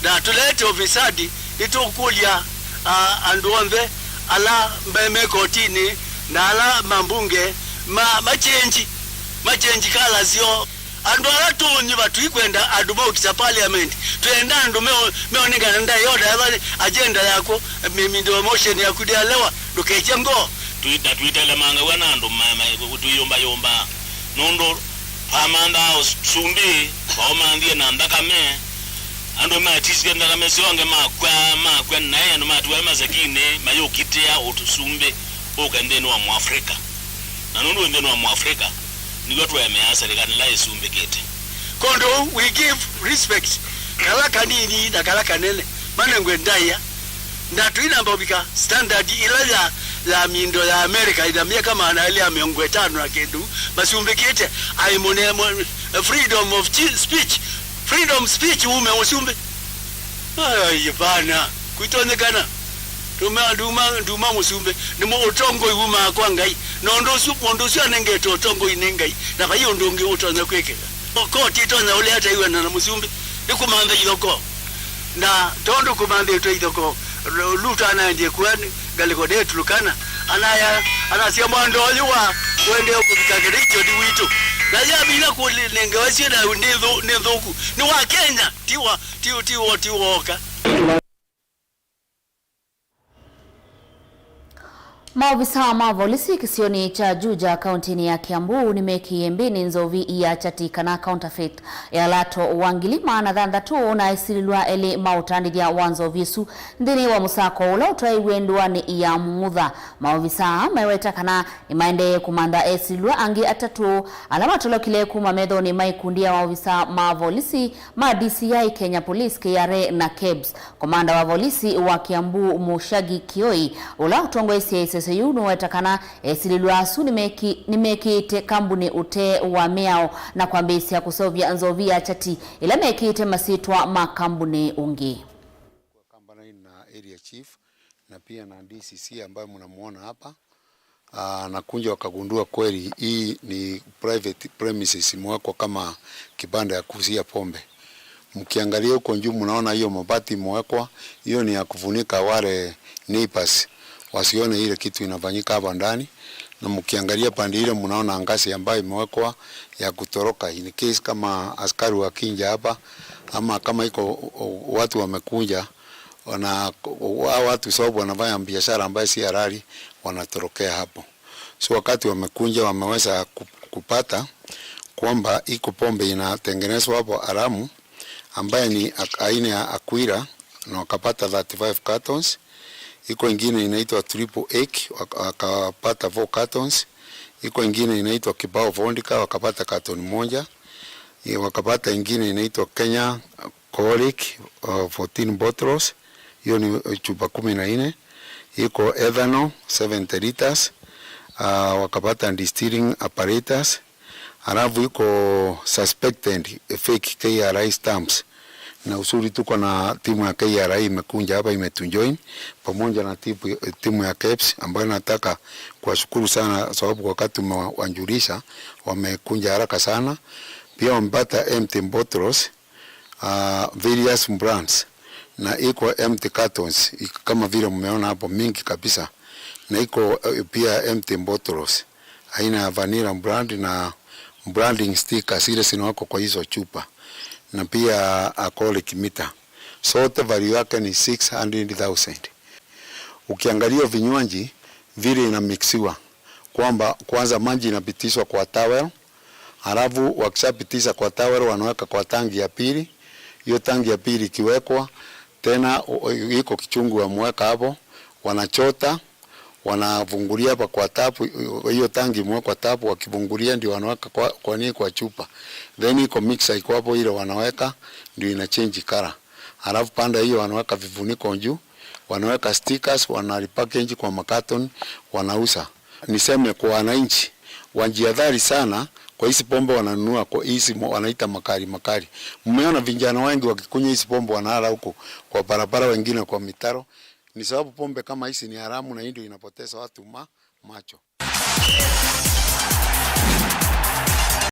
Na tũlete ũfisadi, nĩtũkũlya, ah, andũ onthe ala me, me kotinĩ na ala mambunge ma, machenji, machenji kala syoo. Andũ ala tũnyuva tũikwenda andũ mokisa parliament, twenda andũ meo-, meonengana ndaĩa o ndaĩa agenda yaku, mi-, mindo motion yaku ndĩalewa, ndũkekye ngoo. Tũi-, na tũitelemangaw'a na andũ ma, ma, tũiyũmbayũmba, nũndũ twamanthaa ũsumbĩ, twaũmanthie na nthakame, andũ matisye nthakame syoo, angĩ makw'a, makw'a naĩ andũ matiwa masekinĩ, mayũkitĩa ũsumbĩ ũke nthĩnĩ wa Mũafrika. Na nũndũ wĩ nthĩnĩ wa Mũafrika, nĩw'o tũemeaa serikali ĩla ĩsumbĩkĩte. Kondo we give respect, kala kanini na kala kanene, manengwe ndaĩa. Na tũinamba ũvika standard ĩla ya, ya mindo ya America, ĩla myaka maana elĩ ya mĩongo ĩtano na kĩndũ, masumbĩkĩte, ai mũne-, mũ-, freedom of chi-, speech, freedom speech ume ũsumbĩ. Ai, bana, kwitonyekana. Nduma, nduma, nduma mũsumbĩ. Nĩ mũ-, ũtongoi wumaa kwa Ngai. Na ũndũ ũsu, mũndũ ũsu anengete ũtongoi nĩ Ngai. Na vai ũndũ ũngĩ ũtonya kwĩkĩka. Koti ĩtonya ũlea ata iw'ana na mũsumbĩ. Nĩ kũmantha ithokoo. Na tondũ kũmanthĩtwe ithokoo, Lu-, Luta anaendie kua nĩ ngalĩko de Turkana. Anaya, anasya mwando ũyũ wa ũendee kũvika Kericho nĩ witũ. Na yamina kũnengewa syĩna nĩ nthũ-, nĩ nthũku. Nĩ wa Kenya, ti wa, ti, ti wa, ti woka. Maovisaa ma volisi kĩsionĩ kya Juja, kauntinĩ ya Kiambu, nĩmekĩie mbĩnĩ nzovi ya chati kana counterfeit ya lato wa ngili maana thanthatũ na esilĩlwa elĩ ma ũtandĩthya wa nzovi ĩsu nthĩnĩ wa mũsako ũla ũtwaĩiwe ndũanĩ ya Mung'utha. Maovisaa meweta kana nĩmaendee kũmantha esilĩlwa angĩ atatũ ala matolokile kuma methonĩ ma ikundi ya maovisaa ma volisi ma D C I, Kenya Police, K R A na kebs. Komanda wa volisi wa Kiambu, Mushagi Kioi, ũla ũtongoesye ĩsese yĩu, nũweta kana esilĩlwa asu nĩmeki-, nĩmekĩĩte kambunĩ ũtee wa mĩao na kwambĩĩsya kũseũvya nzovi ya chati ĩla mekĩĩte masyĩtwa ma kambunĩ ũngĩ. Kwa kambunĩ na area chief na pia na D C C ambaye mnamuona hapa, Ah, na kuja wakagundua kweli hii ni private premises imewekwa kama kibanda ya kuuzia pombe. Mkiangalia huko juu, mnaona hiyo mabati imewekwa, hiyo ni ya kufunika wale neighbors wasione ile kitu inafanyika hapa ndani. Na mkiangalia pande ile, mnaona ngazi ambayo imewekwa ya kutoroka, in case kama askari wakinja hapa, ama kama iko o-, o-, watu wamekuja, wana, hao watu sababu wanafanya biashara ambayo si halali, wanatorokea hapo. So wakati wamekunja, wameweza ku-, kupata kwamba iko pombe inatengenezwa hapo haramu, ambaye ni ak-, aina ya Aquila, na wakapata thirty-five cartons. Iko ingine inaitwa Triple X, wak-, wakapata four cartons. Iko ingine inaitwa Kibao Vodka, wakapata carton moja. Eh, wakapata ingine inaitwa Kenya Colic, uh, fourteen bottles, hiyo ni chupa kumi na nne. Iko ethanol, seventy liters, uh, wakapata distilling apparatus. Alafu iko suspected fake K R I stamps. Na uzuri tuko na timu ya K R I imekunja hapa, imetujoin pamoja na timu, timu ya KEBS, ambayo nataka kuwashukuru sana sababu wakati umewajulisha, wamekunja haraka sana. Pia wamepata empty bottles, uh, various brands, na iko empty cartons, iko kama vile mmeona hapo, mingi kabisa, na iko, eh, pia empty bottles aina ya vanilla brand na branding stickers ile zinawekwa kwa hizo chupa, na pia alcoholic meter. Sote value yake ni six hundred thousand. Ukiangalia vinywaji vile inamixiwa, kwamba kwanza maji inapitishwa kwa towel, halafu wakishapitisha kwa towel, wanaweka kwa tangi ya pili. Hiyo tangi ya pili ikiwekwa tena, o-, o-, iko kichungu wameweka hapo, wanachota, wanafungulia hapa kwa tapu, hiyo tangi imewekwa tapu, wakifungulia ndio wanaweka kwa, kwa nini, kwa chupa. Then iko mixer iko hapo, ile wanaweka ndio ina change color. Halafu pande hiyo wanaweka vifuniko juu, wanaweka stickers, wana repackage kwa makatoni, wanauza. Niseme kwa wananchi, wajihadhari sana kwa hizi pombe wananunua, kwa hizi mo-, wanaita makali makali. Mmeona vijana wengi wakikunywa hizi pombe, wanalala huko kwa barabara, wengine kwa mitaro. Ni sababu pombe kama hizi ni haramu, na hii ndio inapoteza watu ma-, macho.